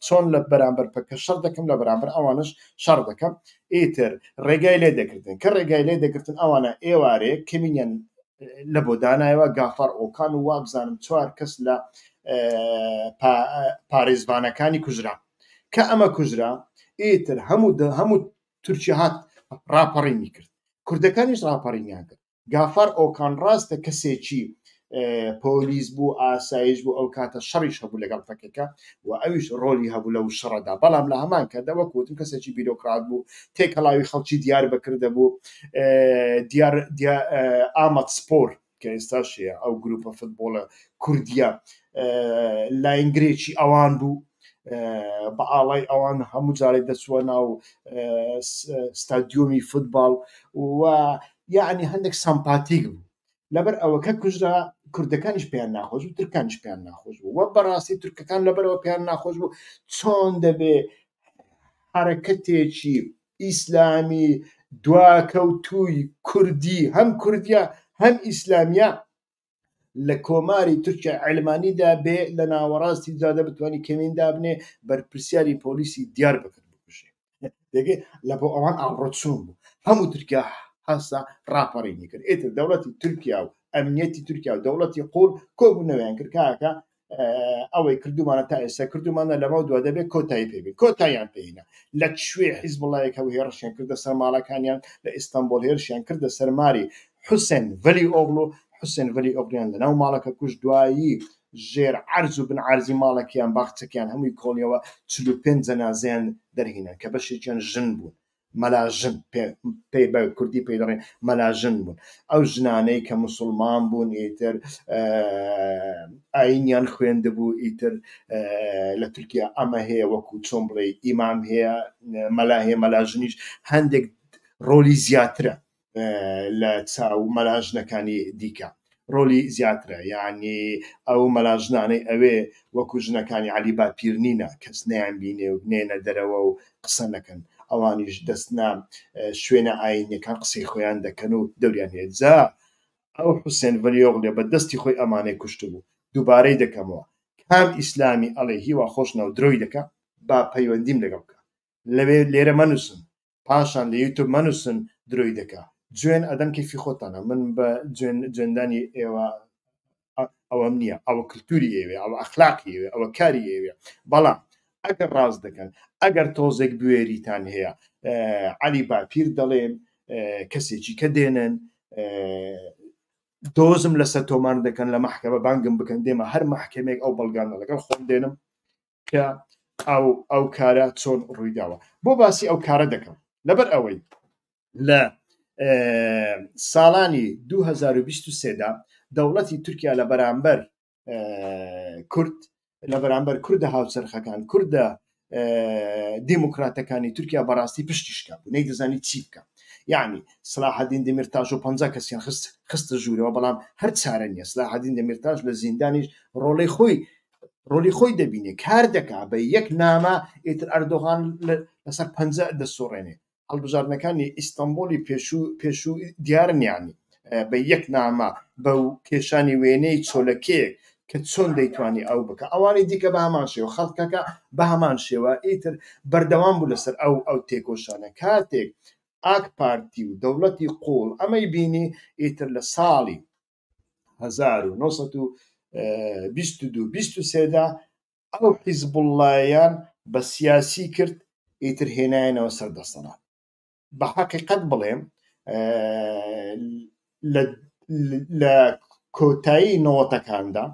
Speaker 1: چۆن لە بەرامبەر پەکە شەڕ دەکەم لە بەرامبەر ئەوانش شەڕ دەکەم ئیتر ڕێگای لێ دەگرتن کە ڕێگای لێ دەگرتن ئەوانە ئێوارێ کەمینیان لە بۆ دانایەوە گافار ئۆکان و وابزانم چوار کەس لە پارێزبانەکانی کوژرا کە ئەمە کوژرا ئیتر هەموو هەموو تورکیا هات ڕاپەڕینی کرد کوردەکانیش ڕاپەڕینیان کرد گافار ئۆکان ڕاستە کەسێکی پۆلیس بوو ئاسایش بوو ئەو کاتە شەڕیش هەبوو لەگەڵ پەکەکە و ئەویش ڕۆلی هەبوو لەو شەڕەدا بەڵام لە هەمان کاتدا وەک وتم کەسێکی بیرۆکرات بوو تێکەڵاوی خەڵکی دیار بەکردە بوو دیار ئامەد سپۆر کە ئێستاش هەیە ئەو گروپە فتبۆڵە کوردیە لاینگرێکی ئەوان بوو. بە ئاڵای ئەوان هەموو جارێک دەچووە ناو ستادیۆمی فوتباڵ و یعنی هەندێک سەمپاتیک بوو. لەبەر ئەوە کە کوژرا کوردەکانیش پێیان ناخۆش بوو، تورکانیش پێیان ناخۆش بوو. وە بەڕاستی تورکەکان لەبەرەوە پێیان ناخۆش بوو چۆن دەبێ حەرەکەتێکی ئیسلامی دواکەوتووی کوردی، هەم کوردیە هەم ئیسلامیە، لە کۆماری تورکیا عەلمانیدا بێ لە ناوەڕاستی جادە بتوانانی کەمین دابنێ بەرپرسیاری پۆلیسی دیار بکرد بکوژێ. دەگەی لە بۆ ئەوان ئاوڕۆچوون بوو. هەموو تورکیا هەستا ڕاپەڕینی کرد. ئیتر دەوڵەتی تورکیا و ئەمنیەتی تورکیا و دەوڵەتی قوڵ کۆبوونەوەیان کرد کاکە ئەوەی کردومانە تا ئێستا کردومانە لەمە دوا دەبێت کۆتایی پێ بێت. کۆتاییان پێهینا. لە کوێ حیزبوڵڵایەک هەبوو هێڕشیان کردە سەر ماڵەکانیان لە ئیستانبوڵ، هێرشیان کردە سەر ماری حوسێن ڤەلی ئۆغڵو، حوسێن ڤەلی ئۆغڵیان لەناو ماڵەکە کوشت، دوایی ژێر عەرز و بن عەرزی ماڵەکیان باخچەکیان هەمووی کۆڵیەوە، 45 جەنازەیان دەرهینا کە بەشێکیان ژن بوون، مەلاژن پێ بە کوردی پێی دەڵێن مەلاژن بوون، ئەو ژنانەی کە موسڵمان بوون ئیتر ئاینیان خوێندبوو، ئیتر لە تورکیا ئەمە هەیە وەکو چۆن بڵێ ئیمام هەیە مەلا هەیە، مەلاژنیش هەندێک ڕۆلی زیاترە لە چاو مەلاژنەکانی دیکە، ڕۆلی زیاترە، یعنی ئەو مەلاژنانەی ئەوێ وەکو ژنەکانی عەلی باپیر نینە کەس نەیان بینێ و نێنە دەرەوە و قسە نەکەن، ئەوانیش دەستنە شوێنە ئاینیەکان قسەی خۆیان دەکەن و دەوریان هەیە. جا ئەو حوسێن ڤەلیۆغلێ بە دەستی خۆی ئەمانەی کوشتبوو. دووبارەی دەکەمەوە کام ئیسلامی ئەڵێ هیوا خۆشناو درۆی دەکا با پەیوەندیم لەگەڵ بکا، لەوێ لێرە مەنووسن، پاشان لە یوتوب مەنووسن درۆی دەکا. جوێن ئەدەن کەیفی خۆتانە، من بە جوێن جوێندانی ئێوە ئەوەم نییە، ئەوە کلتوری ئێوەیە، ئەوە ئەخلاقی ئێوەیە، ئەوە کاری ئێوەیە. بەڵام ئەگەر ڕاست دەکەن، ئەگەر تۆزێک بوێریتان هەیە، عەلی باپیر دەڵێن، کەسێکی کە دێنن، دۆزم لەسەر تۆمار دەکەن، لە مەحکەمە بانگم بکەن، دێمە هەر مەحکەمێک ئەو بەڵگانە لەگەڵ خۆم دێنم کە ئەو کارە چۆن ڕوویداوە. بۆ باسی ئەو کارە دەکەم لەبەر ئەوەی لە ساڵانی 2023 دا دەوڵەتی تورکیا لە بەرامبەر کورد، لە بەرامبەر کوردە هاوچەرخەکان، کوردە دیموکراتەکانی تورکیا بەڕاستی پشتی شکا بوو، نەیدەزانی چی بکە. یعنی سلاحەدین دەمیرتاش و 50 کەسیان خستە ژوورەوە، بەڵام هەر چارە نییە. سلاحەدین دەمیرتاش لە زیندانیش ڕۆڵی خۆی دەبینێ، کار دەکا بە یەک نامە، ئیتر ئەردۆغان لەسەر پەنجە دەسوڕێنێ. هەڵبژاردنەکانی ئیستانبوڵی پێشوو دیارن، یعنی بە یەک نامە بە کێشانی وێنەی چۆلەکەیەک کە چۆن دەیتوانی ئەو بکە، ئەوانی دیکە بە هەمان شێوە، خەڵکەکە بە هەمان شێوە ئیتر بەردەوام بوو لەسەر ئەو تێکۆشانە. کاتێک ئاک پارتی و دەوڵەتی قوڵ ئەمەی بینی، ئیتر لە ساڵی هەزار و نۆ سەد و بیست و دوو، بیست و سێدا ئەو حیزبوڵڵایان بە سیاسی کرد، ئیتر هێنایەنەوە سەر دەسەڵات. بە حەقیقەت بڵێم لە کۆتایی نەوەتەکاندا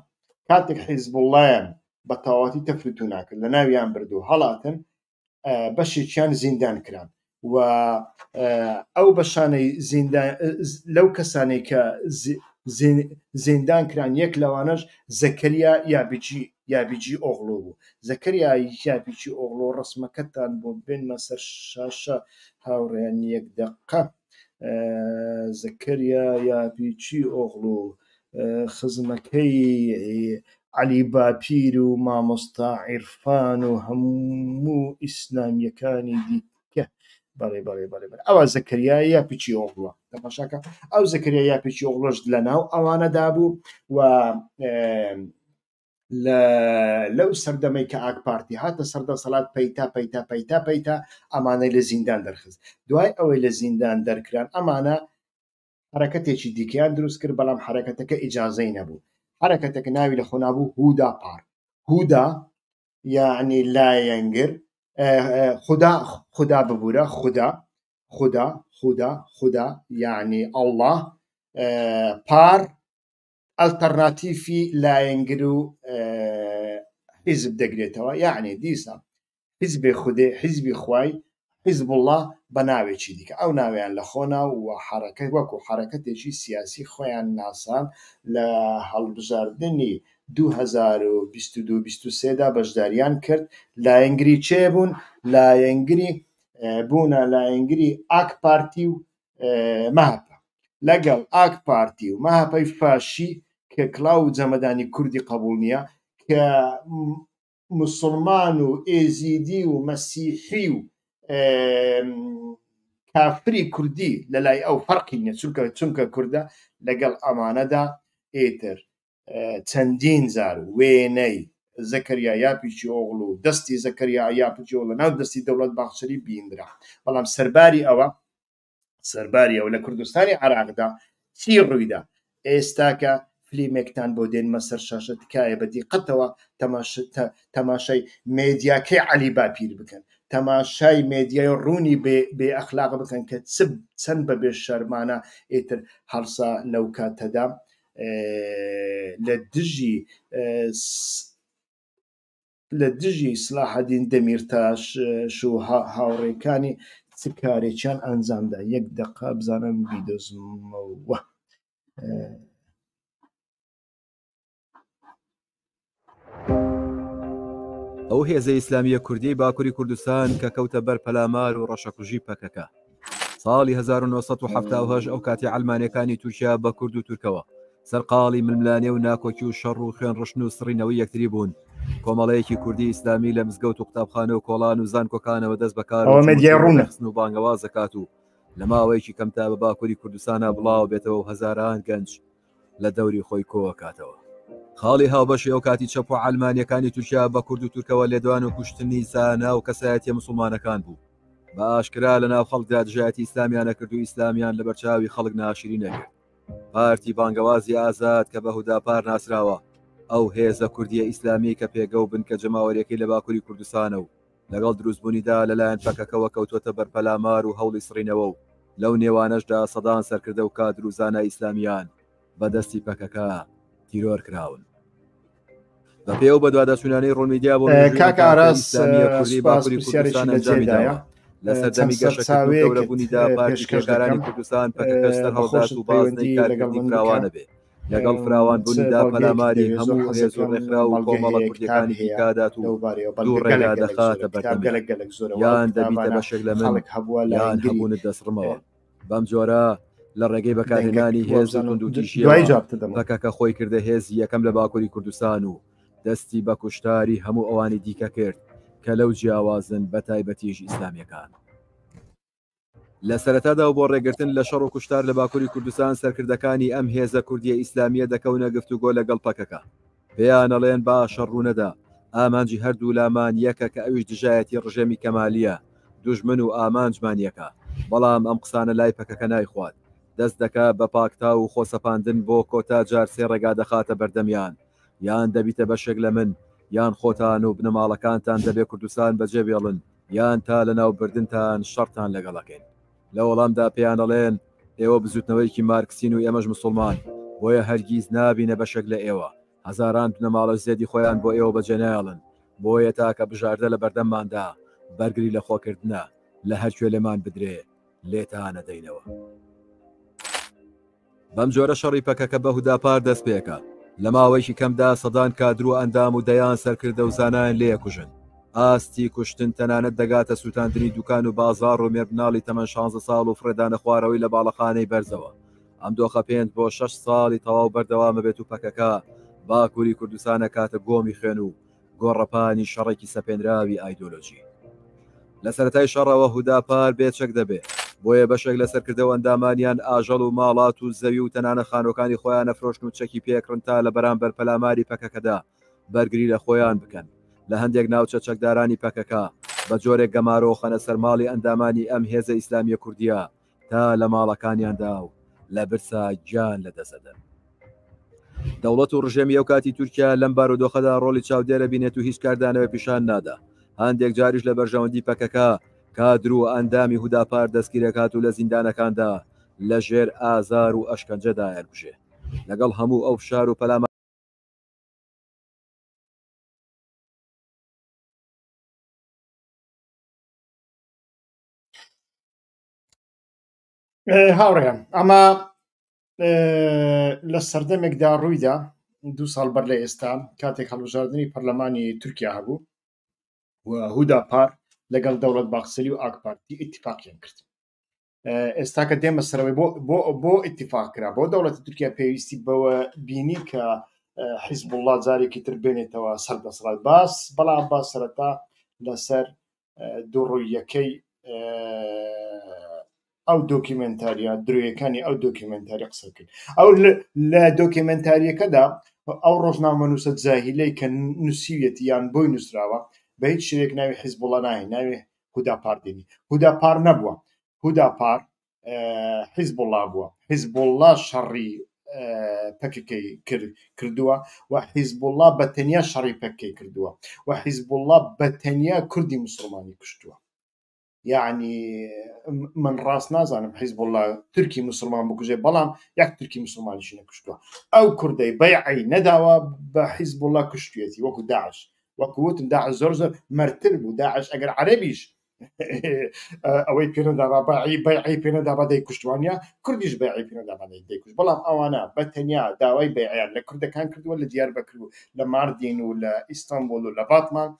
Speaker 1: کاتێک حیزبوڵڵایان بە تەواوەتی تەفروتونا کرد، لە ناویان برد و هەڵاتن، بەشێکیان زیندان کران و ئەو بەشانەی زیندان لەو کەسانەی کە زیندان کران یەک لەوانەش زەکەریا یابیجی ئۆغڵۆ بوو. زەکەریا یابیجی ئۆغڵۆ ڕسمەکەتان بۆ بێنمە سەر شاشە هاوڕێیان یەک دەقە. زەکەریا یابیجی ئۆغڵۆ خزمەکەی عەلی باپیر و مامۆستا عیرفان و هەموو ئیسلامیەکانی دیکە. بەڵێ بەڵێ بەڵێ بەڵێ ئەوە زەکەریا یاپیچی ئۆغڵوە. تەماشاکە ئەو زەکەریا یاپیچی ئۆغڵۆش لەناو ئەوانەدا بوو و لەو سەردەمەی کە ئاک پارتی هاتە سەر دەسەڵات پەیتا پەیتا پەیتا پەیتا ئەمانەی لە زیندان دەرخست. دوای ئەوەی لە زیندان دەرکران ئەمانە حرەکەتێکی دیکەیان دروست کرد، بەڵام حرەکەتەکە ئیجازەی نەبوو. حرەکەتەکە ناوی لە خۆ نابوو هودا پار. هودا یعنی لایەنگر، خودا، خودا ببورە، خودا، خودا، خودا، خودا یعنی ئەڵڵا، پار ئەلتەرناتیفی لایەنگر و حیزب دەگرێتەوە. یعنی دیسان حیزبێ خودێ، حیزبی خوای، حیزبوڵڵا بە ناوێکی دیکە ئەو ناوەیان لە خۆ نا و حەرەکەت وەکوو حەرەکەتێکی سیاسی خۆیان ناسان لە هەڵبژاردنی 2022 23 دا بەشداریان کرد لایەنگری کێ بوون؟ لایەنگری بوونە لایەنگری ئاک پارتی و مەهەپە لەگەڵ ئاک پارتی و مەهەپەی فاشی کە کڵاو و جەمەدانی کوردی قەبوڵ نییە کە موسڵمان و ئێزیدی و مەسیحی و کافری کوردی لەلای ئەو فەرقی نیە چونکە چونکە کوردە لەگەڵ ئەمانەدا ئیتر چەندین جار وێنەی زەکەریا یاپیچی ئۆغڵو دەستی زەکەریا یاپیچی ئۆغڵو لەناو دەستی دەوڵەت باخچەلی بینرا بەڵام سەرباری ئەوە سەرباری ئەوە لە کوردستانی عێراقدا چی ڕوویدا؟ ئێستاکە فلیمێکتان بۆ دێنمە سەر شاشە تکایە بە دیقەتەوە تەماشای مێدیاکەی عەلی باپیر بکەن تەماشای مێدیای ڕوونی بێ ئەخلاق بکەن کە چ چەند بە بێ شەرمانە ئیتر هەڵسا لەو کاتەدا لە دژی لە دژی سلاحەدین دەمیرتاش و هاوڕێکانی چ کارێکیان ئەنجامدا یەک دەقە بزانم بیدۆزمەوە.
Speaker 2: ئەو هێزە ئیسلامییە کوردیەی باکوری کوردستان کە کەوتە بەر پەلامار و ڕەشەکوژی پەکەکە ساڵی 1970 ئەو کاتی عەلمانیەکانی تورکیا بە کورد و تورکەوە سەرقاڵی ململانێ و ناکۆکی و شەڕ و خوێن ڕشتن و سڕینەوەی یەکتری بوون کۆمەڵەیەکی کوردی ئیسلامی لە مزگەوت و قوتابخانە و کۆڵان و زانکۆکانەوە دەست بەکار
Speaker 1: ئەوە مێدیای ڕوونە.
Speaker 2: خستن و بانگەواز دەکات و لە ماوەیەکی کەمدا بە باکوری کوردستانا بڵاو بێتەوە و هەزاران گەنج لە دەوری خۆی کۆکاتەوە. خاڵی هاوبەشی ئەو کاتی چەپ و عەلمانیەکانی تورکیا بە کورد و تورکەوە لێدوان و کوشتنی زانا و کەسایەتیە موسڵمانەکان بوو. بە ئاشکرا لە ناو خەڵکدا دژایەتی ئیسلامیان ئەکرد و ئیسلامیان لەبەرچاوی خەڵک ناشرین ئەکرد. پارتی بانگەوازی ئازاد کە بە هوداپار ناسراوە، ئەو هێزە کوردیە ئیسلامیەی کە پێگە و بنکە جەماوەریەکەی لە باکوری کوردستانە و لەگەڵ دروستبوونیدا لەلایەن پەکەکەوە کەوتووەتە بەر پەلامار و هەوڵی سڕینەوە و لەو نێوانەشدا سەدان سەرکردە و کادر و زانای ئیسلامیان بە دەستی پەکەکە تیرۆر کراون. بەپێی ئەو بەدواداچوونانەی ڕوون میدیا بۆ مێژووی ئەم
Speaker 1: کاک
Speaker 2: پارتە
Speaker 1: ئاراس
Speaker 2: ئیسلامییە کوردیەی
Speaker 1: سوپاس
Speaker 2: باکوری
Speaker 1: پرسیارێکی
Speaker 2: کوردستان
Speaker 1: لە
Speaker 2: ئەنجامی
Speaker 1: جێدایە
Speaker 2: داوە لە
Speaker 1: چەند
Speaker 2: سەردەمی گەشەکردن و
Speaker 1: سەرچاوەیەکت
Speaker 2: گەورەبوونیدا پارتی
Speaker 1: پێشکەش
Speaker 2: کرێکارانی
Speaker 1: دەکەم
Speaker 2: کوردستان پەکەکەش سەرهەڵدات
Speaker 1: بەخۆشت
Speaker 2: و بازنەی
Speaker 1: پەیوەندی لەگەڵ
Speaker 2: کارکردنی
Speaker 1: من بکە
Speaker 2: فراوانە بێ لەگەڵ
Speaker 1: چ
Speaker 2: فراوانبوونیدا
Speaker 1: بەڵگەیەکت
Speaker 2: پەلاماری
Speaker 1: دەوێت زۆر
Speaker 2: هەموو هێز و
Speaker 1: حەزەکەم
Speaker 2: ڕێکخراو و
Speaker 1: بەڵگە
Speaker 2: کۆمەڵە
Speaker 1: هەیە کتاب
Speaker 2: کوردیەکانی
Speaker 1: هەیە
Speaker 2: دیکادات و
Speaker 1: لەو بارەیەوە
Speaker 2: دوو
Speaker 1: بەڵگە
Speaker 2: ڕێگا
Speaker 1: گەلەک گەلەک زۆرە
Speaker 2: دەخاتە
Speaker 1: کتاب
Speaker 2: بەردەمیان
Speaker 1: گەلەک گەلەک زۆرە و ئەو
Speaker 2: یان دەبیتە
Speaker 1: کتابانە
Speaker 2: بەشێک لە من
Speaker 1: خەڵک هەبووە
Speaker 2: یان
Speaker 1: لایەنگری
Speaker 2: هەبوونت دەسڕمەوە بەم جۆرە لە ڕێگەی
Speaker 1: دەنگەک
Speaker 2: بەکارهێنانی هێز و
Speaker 1: وابزانم دوای
Speaker 2: توندوتیژیەوە
Speaker 1: جوابتە دەمەوە.
Speaker 2: پەکەکە خۆی کردە هێزی یەکەم لە باکوری کوردستان و دەستی بە کوشتاری هەموو ئەوانی دیکە کرد کە لەو جیاوازن بە تایبەتیش ئیسلامیەکان. لە سەرەتادا و بۆ ڕێگرتن لە شەڕ و کوشتار لە باکوری کوردستان سەرکردەکانی ئەم هێزە کوردیە ئیسلامیە دەکەونە گفتوگۆ لەگەڵ پەکەکە پێیان ئەڵێن با شەڕ ڕوونەدا ئامانجی هەردوو لامان یەکە کە ئەویش دژایەتی ڕژێمی کەمالیە دوژمن و ئامانجمان یەکە بەڵام ئەم قسانە لای پەکەکە نایخوات دەست دەکا بە پاکتاو و خۆسەپاندن بۆ کۆتا جار سێ ڕێگا دەخاتە بەردەمیان یان دەبیتە بەشێک لە من یان خۆتان و بنەماڵەکانتان دەبێ کوردستان بەجێ بێڵن یان تا لەناو بردنتان شەڕتان لەگەڵ ئەکەین. لە وەڵامدا پێیان ئەڵێن ئێوە بزوتنەوەیەکی مارکسین و ئێمەش مسوڵمان بۆیە هەرگیز نابینە بەشێک لە ئێوە، هەزاران بنەماڵەش زێدی خۆیان بۆ ئێوە بەجێنایەڵن، بۆیە تاکە بژاردە لە بەردەمماندا بەرگری لە خۆکردنە، لە هەرکوێ لێمان بدرێ لێتان ئەدەینەوە. بەم جۆرە شەڕی پەکەکە بە هوداپار دەست پێکا. لە ماوەیەکی کەمدا سەدان کادر و ئەندام و دەیان سەرکردە و زانایان لێ ئەکوژن. ئاستی کوشتن تەنانەت دەگاتە سووتاندنی دوکان و بازاڕ و مێردمناڵی تەمەن شانزە ساڵ و فڕێدانە خوارەوەی لە باڵەخانەی بەرزەوە. ئەم دۆخە پێنج بۆ شەش ساڵی تەواو بەردەوام ئەبێت و پەکەکە باکووری کوردستان ئەکاتە گۆمی خوێن و گۆڕەپانی شەڕێکی سەپێنراوی ئایدۆلۆژی. لە سەرەتای شەڕەوە هوداپار بێ چەک دەبێ، بۆیە بەشێک لە سەرکردە و ئەندامانیان ئاژەڵ و ماڵات و زەوی و تەنانە خانوەکانی خۆیان ئەفرۆشن و چەکی پێکڕن تا لە بەرامبەر پەلاماری پەکەکەدا بەرگری لە خۆیان بکەن. لە هەندێک ناوچە چەکدارانی پەکەکە بە جۆرێک گەمارۆ خەنە سەر ماڵی ئەندامانی ئەم هێزە ئیسلامیە کوردیە تا لە ماڵەکانیاندا و لە برسا گیان لە دەست ئەدەن. دەوڵەت و ڕژێمی ئەو کاتی تورکیا لەم بارودۆخەدا ڕۆڵی چاودێرە بینێت و هیچ کاردانەوە پیشان نادا هەندێک جاریش لە بەرژەوەندی پەکەکە کادر و ئەندامی هوداپار دەستگیرەکات و لە زیندانەکاندا لە ژێر ئازار و ئەشکەنجەدا ئەرکوژێ لەگەڵ هەموو ئەو فشار و پەلامارە
Speaker 1: هاوڕێیان ئەمە لە سەردەمێکدا ڕوویدا دوو ساڵ بەر لە ئێستا کاتێک هەڵبژاردنی پەرلەمانی تورکیا هەبوو و هودا پار لەگەڵ دەوڵەت باخچەلی و ئاک پارتی ئیتفاقیان کرد ئێستا کە دێمە سەرەوەی بۆ بۆ بۆ ئیتفاق کرا بۆ دەوڵەتی تورکیا پێویستی بەوە بینی کە حیزبوڵڵا جارێکی تر بێنێتەوە سەر دەسەڵات باس بەڵام با سەرەتا لەسەر دووڕوویەکەی ئەو دۆکیومێنتاریە درۆیەکانی ئەو دۆکیومێنتاری قسە بکەین ئەو لە دۆکیومێنتاریەکەدا ئەو ڕۆژنامەنووسە جاهیلەی کە نووسیویەتی یان بۆی نووسراوە بە هیچ شێوەیەک ناوی حیزبوڵڵا ناهێنێ ناوی هوداپار دێنی هوداپار نەبووە هوداپار حیزبوڵڵا بووە حیزبوڵڵا شەڕی پەکەکەی کردووە و حیزبوڵڵا بە تەنیا شەڕی پەکەی کردووە و حیزبوڵڵا بە تەنیا کوردی مسلمانی کوشتووە یعنی من ڕاست نازانم حیزبوڵڵا تورکی مسلمان بکوژێ بەڵام یەک تورکی مسلمانیشی نەکوشتووە ئەو کوردەی بەیعی نەداوە بە حیزبوڵڵا کوشتویەتی وەکو داعش وەکو وتم داعش زۆر زۆر مەرتر بوو داعش ئەگەر عەرەبیش ئەوەی پێنەدابا بەعی بەیعی پێنەدابا دەیکوشتوانە کوردیش بەیعی پێنەدابا دەیکوشت بەڵام ئەوانە بە تەنیا داوای بەیعیان لە کوردەکان کردووە لە دیاربەکر و لە ماردین و لە ئیستانبول و لە باتمان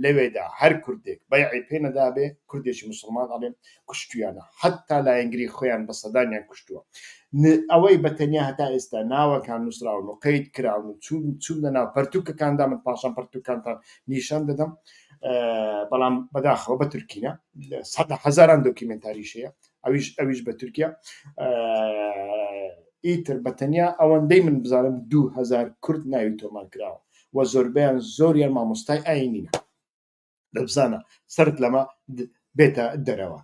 Speaker 1: لەوێدا هەر کوردێک بەیعی پێنەدابێ کوردێکی مسلمان ئەڵێم کوشتویانە حتا لایەنگری خۆیان بە سەدانیان کوشتووە ئەوەی بە تەنیا هەتا ئێستا ناوەکان نووسراون و قەید کراون و چوون چوونە ناو پەرتووکەکاندا من پاشان پەرتووکانتان نیشان دەدەم بەڵام بەداخەوە بە تورکینە سەد هەزاران دۆکیمنتاریش هەیە ئەویش ئەویش بە تورکیا ئیتر بە تەنیا ئەوەندەی من بزانم 2000 کورد ناوی تۆمار کراوە و زۆربەیان زۆریان مامۆستای ئاینینە دەبزانە سرت لەمە بێتە دەرەوە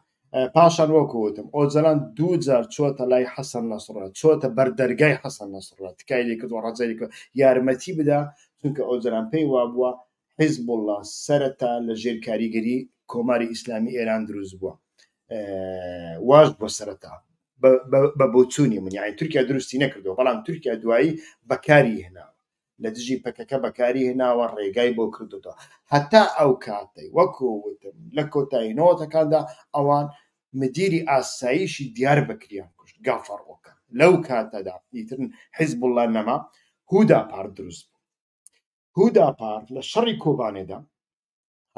Speaker 1: پاشان وەکو وتم ئۆجەلان دوو جار چۆتە لای حەسەن نەسڕە چۆتە بەردەرگای حەسەن نەسڕە تکای لێ کردووە ڕەجای کرد یارمەتی بدا چونکە ئۆجەلان پێی وابووە حیزبوڵڵا سەرەتا لە ژێر کاریگەری کۆماری ئیسلامی ئێران دروست بووە واش بۆ سەرەتا بە بۆچوونی من یانی تورکیا دروستی نەکردەوە بەڵام تورکیا دوایی بەکاری هێناوە لە دژی پەکەکە بەکاری هێناوە ڕێگای بۆ کردوتەوە هەتا ئەو کاتەی وەکو وتم لە کۆتایی نەوەتەکاندا ئەوان مدیری ئاسایشی دیار بەکریان کوشت گافەر ئۆکان لەو کاتەدا ئیتر حیزبوڵڵا نەما هودا پار دروست بوو هودا پار لە شەڕی کۆبانێدا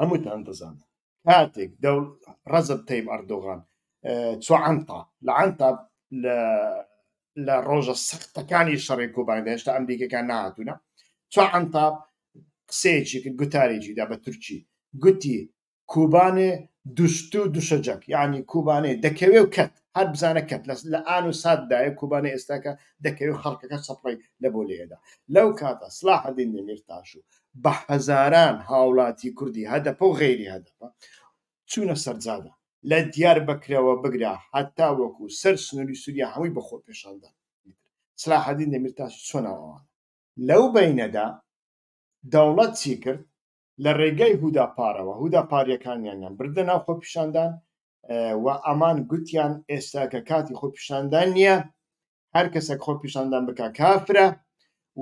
Speaker 1: هەمووتان دەزانن کاتێک دەول ڕەجەب تەیب ئەردۆغان چوە عەنتاب لە عەنتاب لە لە ڕۆژە سەختەکانی شەڕی کۆبانێدا هێشتا ئەمریکەکان نهاتوونە چوە عەنتاب قسەیەکی کرد گوتارێکی دا بە تورکی گوتی کوبانێ دوشتو دوشەجەک یانی کوبانێ دەکەوێ و کەت هەر بزانە کەت لە ئان و ساتدایە کوبانێ ئێستاکە دەکەوێ و خەڵکەکە چەپڵەی لە بۆ لێدا لەو کاتە سلاحەدین دەمیرتاش و بە هەزاران هاوڵاتی کوردی هەدەپە و غەیری هەدەپە چوونە سەرجادە لە دیاربەکرەوە بگرە هەتا وەکو سەر سنووری سووریا هەمووی بە خۆپێشاندان سلاحەدین دەمیرتاش چۆن ئەوان لەو بەینەدا دەوڵەت چی کرد لە ڕێگای هودا پارەوە هودا پاریەکانیانیان بردە ناو خۆپیشاندان و ئەمان گوتیان ئێستا کە کاتی خۆپیشاندان نییە هەر کەسێک خۆپیشاندان بکە کافرە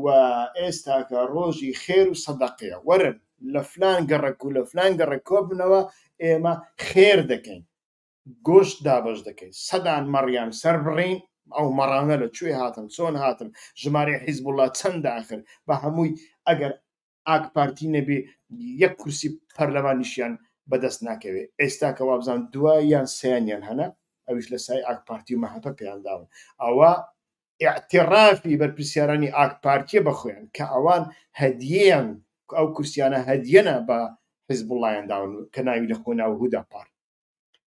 Speaker 1: و ئێستاکە ڕۆژی خێر و سەدەقەیە وەرن لە فلان گەڕەک و لە فلان گەڕەک کۆبنەوە ئێمە خێر دەکەین گۆشت دابەش دەکەین سەدان مەڕیان سەربڕین ئەو مەڕانە لە کوێ هاتن چۆن هاتن ژمارەی حیزبوڵا چەندە ئاخر بە هەمووی ئەگەر ئاک پارتی نەبێ یەک کورسی پەرلەمانیشیان بەدەست ناکەوێ ئێستا کە وابزان دو یان سیانیان هەنە ئەویش لە سای ئاک پارتی و مەهەپە پێیان داون ئەوە ئیعترافی بەرپرسیارانی ئاک پارتیە بە خۆیان کە ئەوان هەدیەیان ئەو کورسیانە هەدیەنە بە حیزبوڵڵایان داون کە ناوی لە خۆ ناو هودا پار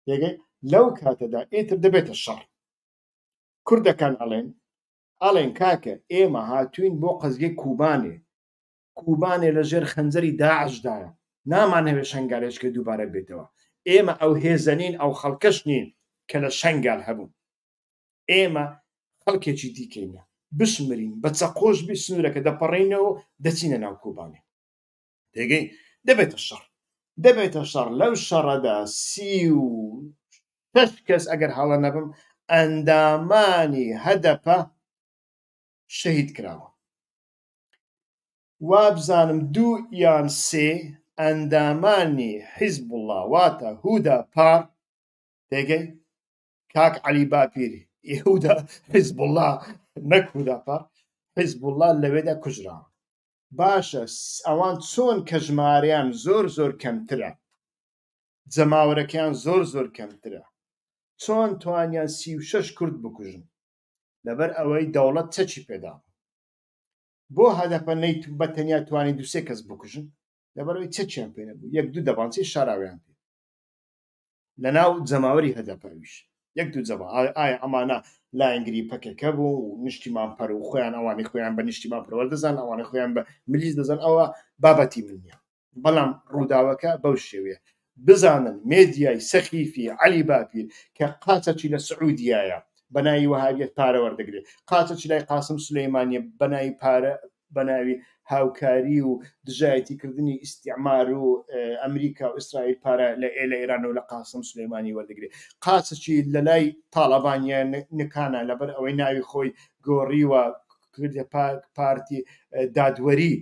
Speaker 1: تێگەی لەو کاتەدا ئیتر دەبێتە شەڕ کوردەکان ئەڵێن ئەڵێن کاکە ئێمە هاتوین بۆ قەزیەی کوبانێ کوبانێ لە ژێر خەنجەری داعشدایە نامانهەوێ شەنگالێچکە دووبارە بێتەوە ئێمە ئەو هێزە نین ئەو خەڵکەش نین کە لە شەنگال هەبوون ئێمە خەڵکێکی دیکەینە بشمرین بە چەقۆش بی سنوورەکە دەپەڕینەوە دەچینە ناو کوبانێ تێگەی دەبێتە شەڕ دەبێتە شەڕ لەو شەڕەدا 36 کەس ئەگەر هەڵە نەبم ئەندامانی هەدەپە شەهید کراوە وابزانم دوو یان سێ ئەندامانی حیزبوڵڵا واتە هودا پار تێگەی کاک عەلی باپیر. یهودا حیزبوڵڵا نەک هوداپار حیزبوڵڵا لەوێدا کوژراوە. باشە ئەوان چۆن کە ژمارەیان زۆر زۆر کەمترە جەماوەرەکەیان زۆر زۆر کەمترە چۆن توانیان 36 کورد بکوژن لەبەر ئەوەی دەوڵەت چەکی پێدا بۆ هەدەپە نەیت بە تەنیا توانی دوسێ کەس بکوژن لەبەرەوەی چەکیان پێ نەبوو یەک دوو دەبانچەی شاراویان پێ لەناو جەماوەری هەدەپە ئەویش یەک دوو جەما ئایا ئەمانە لایەنگری پەکەکە بوو و نیشتیمان پەر و خۆیان ئەوانی خۆیان بە نیشتیمان پەروەر دەزان ئەوانە خۆیان بە ملیس دەزان ئەوە بابەتی من نییە بەڵام ڕووداوەکە بەو شێوەیە بزانن مێدیای سەخیفی عەلی باپیر کە قاچەچی لە سعودیایە بەناوی وەهابیەت پارە وەردەگرێت قاچەچی لای قاسم سولەیمانیە بەناوی پارە بەناوی هاوکاری و دژایەتی کردنی ئیستیعمار و ئەمریکا و ئیسرائیل پارە لە لە ئێران و لە قاسم سولەیمانی وەردەگرێ قاچەکی لە لای تاڵەبانیە نکانە لەبەر ئەوەی ناوی خۆی گۆڕیوە کردە پارتی دادوەری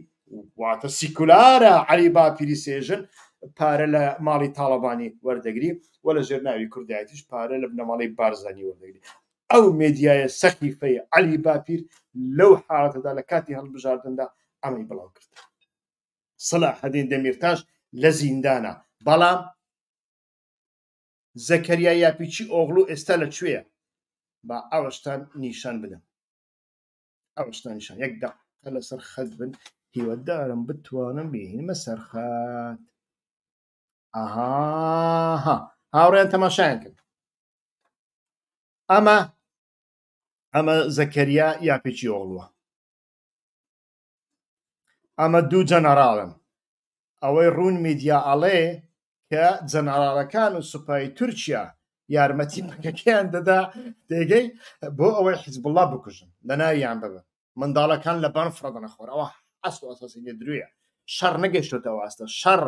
Speaker 1: واتە سیکولارە عەلی باپیری سێژن پارە لە ماڵی تاڵەبانی وەردەگری و لە ژێر ناوی کوردایەتیش پارە لە بنەماڵەی بارزانی وەردەگری ئەو مێدیایە سەخیفەی عەلی باپیر لەو حاڵەتەدا لە کاتی هەڵبژاردندا ئەمەی بڵاو کرد. سەلاحەدین دەمیرتاش لە زیندانە، بەڵام زەکەریا یاپیچی ئۆغڵو ئێستا لە کوێیە؟ با ئەوەشتان نیشان بدەم. ئەوەشتان نیشان یەک دەقە لەسەر خەت بن هیوادارم بتوانم بهێنمە سەر خەت. ئەها هاوڕێیان تەماشایان کرد. ئەمە ئەمە زەکەریا یاپێکی ئۆغڵوە ئەمە دوو جەنەراڵن ئەوەی ڕوون میدیا ئەڵێ کە جەنەراڵەکان و سوپای تورکیا یارمەتی پەکەکەیان دەدا تێگەی بۆ ئەوەی حیزبوڵڵا بکوژن لە ناویان ببن منداڵەکان لە بان فڕەدەنە خۆر ئەوە ئەسڵ و ئەساسی نیە درویە شەڕ نەگەشتۆتە ئەو ئاستە شەڕ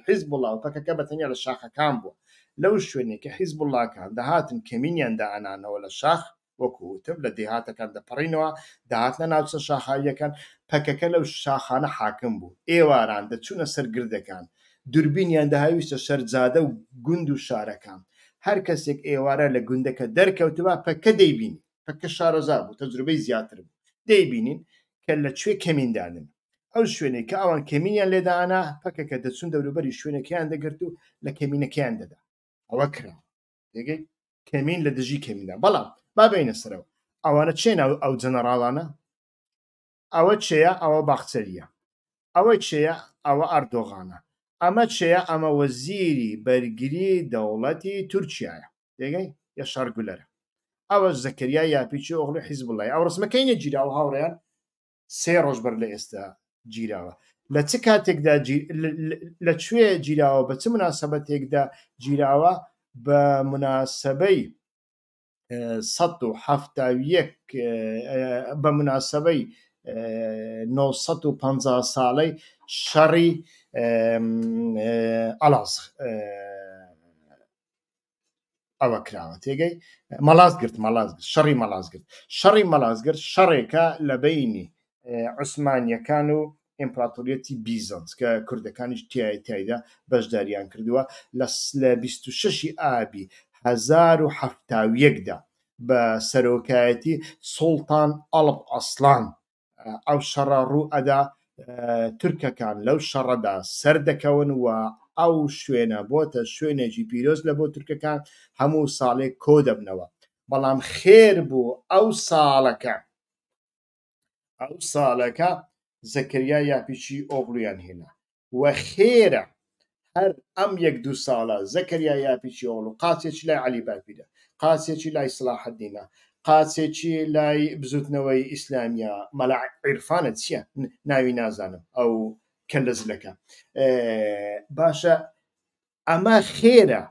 Speaker 1: حیزبوڵا و پەکەکە بە تەنیا لە شاخەکان بووە لەو شوێنێک کە حیزبوڵاکان دەهاتن کەمینیان دائەنانەوە لە شاخ وەکو وتم لە دێهاتەکان دەپەڕینەوە دەهاتنە ناوچە شاخاویەکان پەکەکە لەو شاخانە حاکم بوو ئێواران دەچوونە سەر گردەکان دوربینیان دەهاویستە سەر جادە و گوند و شارەکان هەر کەسێک ئێوارە لە گوندەکە دەرکەوتبا پەککە دەیبینی پەککە شارەزا بوو تەجروبەی زیاتر بوو دەیبینین کە لە کوێ کەمین دانن ئەو شوێنەی کە ئەوان کەمینیان لێدانا پەکەکە دەچون دەوروبەری شوێنەکەیان دەگرت و لە کەمینەکەیان دەدا ئەوە کرا دەگەی کەمین لە دژی کەمیندا بەڵام با بینە سەرەوە ئەوانە چێن ئەو جەنەڕاڵانە ئەوە چێە ئەوە باخچەریە ئەوە چێە ئەوە ئەردۆغانە ئەمە چێە ئەمە وەزیری بەرگری دەوڵەتی تورکیایە تێگەی یەشار گولەرە ئەوە زەکەریا یاپیچی ئۆغڵی حیزبوڵای ئەو ڕسمەکەی نەگیراوە هاوڕێیان سێ ڕۆژ بەر لە ئێستا گیراوە لە چ کاتێکدا لە کوێ گیراوە بە چ مناسبەتێکدا گیراوە بە مناسبەی 171 بە مناسبەی 950 ساڵەی شەڕی ئەڵاز ئەوە کراوە تێگەی مەڵاز گرت مەڵاز گرت شەڕی مەڵاز گرت شەڕی مەڵاز گرت شەڕێکە لە بینی عوسمانیەکان و ئیمپراتۆریەتی بیزەنس کە کوردەکانیش تیای تایدا بەشداریان کردووە لە لە 26 ئابی 1071 دا بە سەرۆکایەتی سوڵتان ئەڵپ ئەسڵان ئەو شەڕە ڕوو ئەدا تورکەکان لەو شەڕەدا سەردەکەون و ئەو شوێنە بۆتە شوێنێکی پیرۆز لە بۆ تورکەکان هەموو ساڵێک کۆ دەبنەوە بەڵام خێر بوو ئەو ساڵەکە ئەو ساڵەکە زەکەریا یاپیچی ئۆغڵویان هێنا و خێرە هەر ئەم یەک دوو ساڵە زەکەریا یاپیچیئۆغڵو قاچێکی لای عەلی باپیرە، قاچێکی لای سڵاحەدینە، قاچێکی لای بزوتنەوەی ئیسلامیە، مەلا عیرفانە چیە ناوی نازانم ئەو کەللە زلەکە. باشە ئەمە خێرە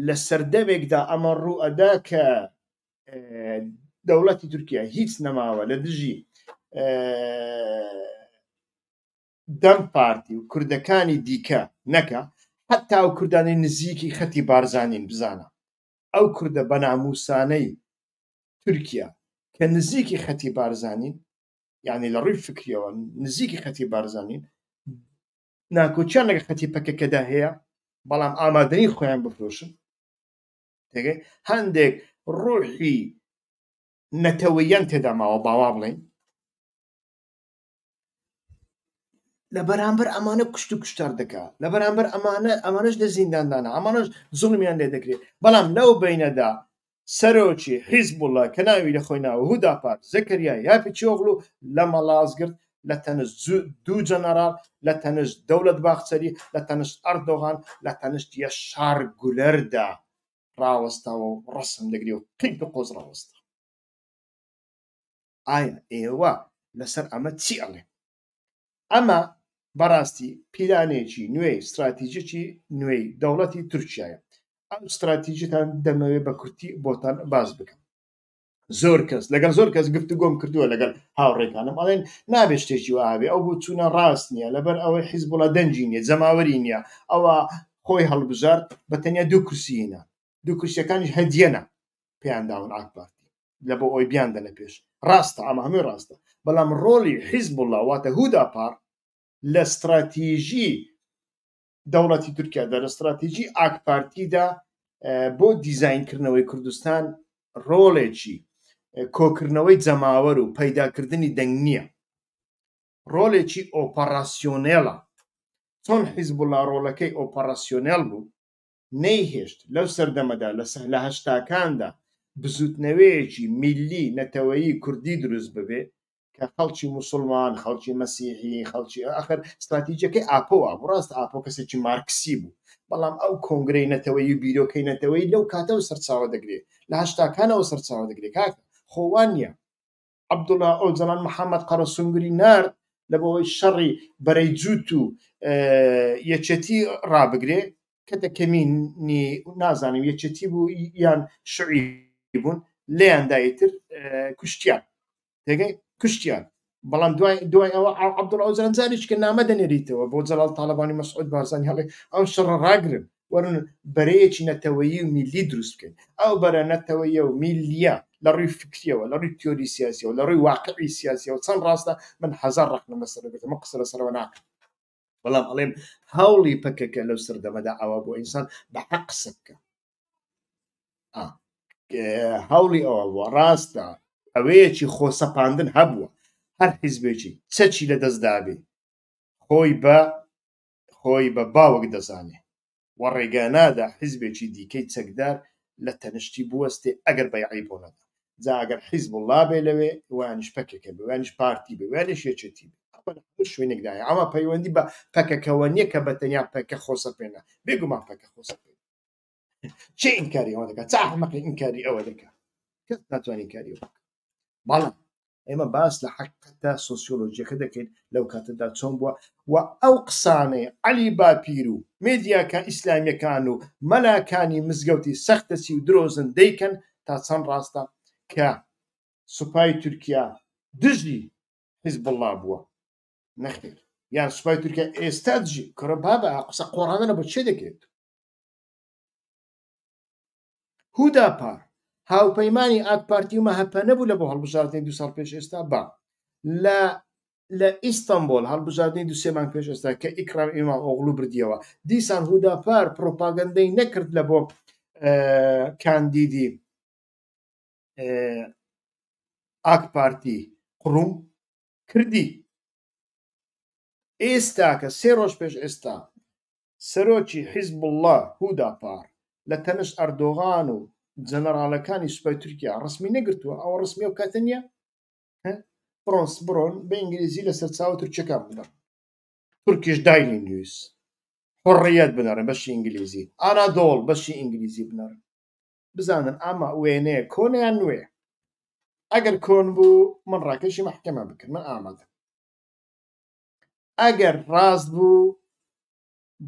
Speaker 1: لە سەردەمێکدا ئەمە ڕوو ئەدا کە دەوڵەتی تورکیا هیچ نەماوە لە دژی دەم پارتی و کوردەکانی دیکە نەکا حەتا ئەو کوردانەی نزیکی خەتی بارزانین بزانە ئەو کوردە بەناموسانەی تورکیا کە نزیکی خەتی بارزانین یعنی لە ڕووی فکریەوە نزیکی خەتی بارزانین ناکۆکیان لەگە خەتی پەکەکەدا هەیە بەڵام ئامادەنی خۆیان بفرۆشن هەندێک ڕوحی. نەتەوەییان تێدا ماوە باوا بڵێین لە بەرامبەر ئەمانە کوشت و کوشتار دەکا لە بەرامبەر ئەمانە ئەمانەش لە زینداندانە ئەمانەش زوڵمیان لێ دەکرێت بەڵام لەو بینەدا سەرۆکی حیزبوڵە کە ناوی لە خۆی ناوە هوداپار زەکەریا یاپیچیۆغڵو لە مەڵازگرت لە تەنشت دوو جەنەڕاڵ لە تەنشت دەوڵەت باخچەلی لە تەنشت ئەردۆغان لە تەنشت یەشار گولەردا ڕاوەستاوە و ڕەسم دەگرێ و قیت و قۆز ڕاوەستا. ئایا ئێوە لەسەر ئەمە چی ئەڵێن؟ ئەمە بەڕاستی پیلانێکی نوێی ستراتیجیی نوێی دەوڵەتی تورکیایە. ئەو ستراتیجیتان دەمەوێ بە کورتی بۆتان باس بکەم. زۆر کەس لەگەڵ زۆر کەس گفتوگۆم کردووە لەگەڵ هاوڕێکانم ئەڵێن نابێ شتێکی وا هەبێ ئەو بۆچوونە ڕاست نییە لەبەر ئەوەی حیزبوڵا دەنگی نییە جەماوەری نییە ئەوە خۆی هەڵبژارد بە تەنیا دوو کورسی هینا دوو کورسیەکانیش هەدیەنە پێیان داون ئاک پارتی لە بۆ ئەوی بیان دەنە پێش ڕاستە ئەمە هەمووی ڕاستە بەڵام ڕۆڵی حیزبوڵا واتە هودا پار لە ستراتیژی دەوڵەتی تورکیادا لە ستراتیژی ئاک پارتیدا بۆ دیزاینکردنەوەی کوردستان ڕۆڵێکی کۆکردنەوەی جەماوەر و پەیداکردنی دەنگ نییە ڕۆلێکی ئۆپەڕاسیۆنێڵە چۆن حیزبوڵا ڕۆڵەکەی ئۆپەڕاسیۆنێڵ بوو نەیهێشت لەو سەردەمەدا لە لە هەشتاکاندا بزوتنەوەیەکی میللی نەتەوەیی کوردی دروست ببێ کە خەڵکی موسڵمان، خەڵکی مەسیحی، خەڵکی ئەخر ستراتیجەکەی ئاپۆ وابوو، ڕاستە ئاپۆ کەسێکی مارکسی بوو، بەڵام ئەو کۆنگرەی نەتەوەیی و بیرۆکەی نەتەوەیی لەو کاتەوە سەرچاوە دەگرێ، لە هەشتاکانەوە سەرچاوە دەگرێ کاکە، خۆ وا نییە. عەبدوڵا ئۆجەڵان محەمەد قەرەسونگری نارد لە بۆ ئەوەی شەڕی بەرەی جووت و یەکێتی ڕابگرێ، کەتە کەمینی نازانم یەکێتی بوو یان شوعی بوون لێیان دا ئیتر کوشتیان. تێگەی کوشتیان بەڵام دوای دوای ئەوە عەبدوڵا ئۆجالان جارێکی کە نامە دەنێریتەوە بۆ جەلال تاڵەبانی مەسعود بارزانی هەڵێ ئەو شەڕە ڕاگرن وەرن بەرەیەکی نەتەوەیی و میللی دروست بکەین ئەو بەرە نەتەوەیە و میللیە لە ڕووی فکریەوە لە ڕووی تیۆری سیاسیەوە لە ڕووی واقعی سیاسیەوە چەند ڕاستە من هەزار ڕەخنەم لەسەر دەگرتم من قسە لەسەرەوە ناکەم بەڵام ئەڵێم هەوڵی پەکەکە لەو سەردەمەدا ئەوە بۆ ئینسان بە حەق قسە بکە هەوڵی ئەوە بووە ڕاستە ئەوەیەکی خۆسەپاندن هەبووە هەر حیزبێکی چەکی لە دەستدابێ خۆی بە خۆی بە باوک دەزانێ و ڕێگا نادا حیزبێکی دیکەی چەکدار لە تەنشتی بوەستێ ئەگەر بەیعەی بۆ نەدا جا ئەگەر حیزبوڵڵا بێ لەوێ وانیش پەکەکە بێ وانیش پارتی بێ وانیش یەکێتی بێ ئەمە لە هەموو شوێنێکدا هەیە ئەمە پەیوەندی بە پەکەکەوە نییە کە بە تەنیا پەکە خۆسەپێنە بێگومان پەکە خۆسەپێنە چێ ئینکاری ئەوە دەکات چ ئەحمەقی ئینکاری ئەوە دەکات کەس ناتوانێت ئینکاری ئەوە بکات بەڵام ئێمە باس لە حەقیقەتە سۆسیۆلۆژیەکە دەکەین لەو کاتەدا چۆن بووە و ئەو قسانەی عەلی باپیر و مێدیاکە ئیسلامیەکان و مەلاکانی مزگەوتی سەختەچی و درۆزن دەیکەن تا چەند ڕاستە کە سوپای تورکیا دژی حیزبوڵڵا بووە نەخێر یان سوپای تورکیا ئێستا دژی کوڕە بابە قسە قۆڕانە بۆ چێ دەکرێت هوداپار هاوپەیمانی ئاک پارتی و مەهەپە نەبوو لە بۆ هەڵبژاردنی دو ساڵ پێش ئێستا با لە لە ئیستانبۆل هەڵبژاردنی دو سێ مانگ پێش ئێستا کە ئیکرام ئیمام ئۆغلو بردیەوە دیسان هوداپار پرۆپاگەندەی نەکرد لە بۆ کاندیدی ئاک پارتی قڕوم کردی ئێستا کە سێ ڕۆژ پێش ئێستا سەرۆکی حیزبوڵڵا هودا پار لە تەنشت ئەردۆغان و جەنەڕاڵەکانی سوپای تورکیا ڕەسمی نەگرتووە، ئەوە ڕەسمی ئەو کاتە نییە؟ بڕۆن بڕۆن بە ئینگلیزی لە سەرچاوە تورکیەکان بنەڕن، تورکیش دایلی نیوز، حوڕیەت بنەڕن بەشی ئینگلیزی، ئانادۆڵ بەشی ئینگلیزی بنەڕن، بزانن ئەمە وێنەیە کۆنە یان نوێ؟ ئەگەر کۆن بوو من ڕاکێشی مەحکەمە بکەن، من ئامادەم. ئەگەر ڕاست بوو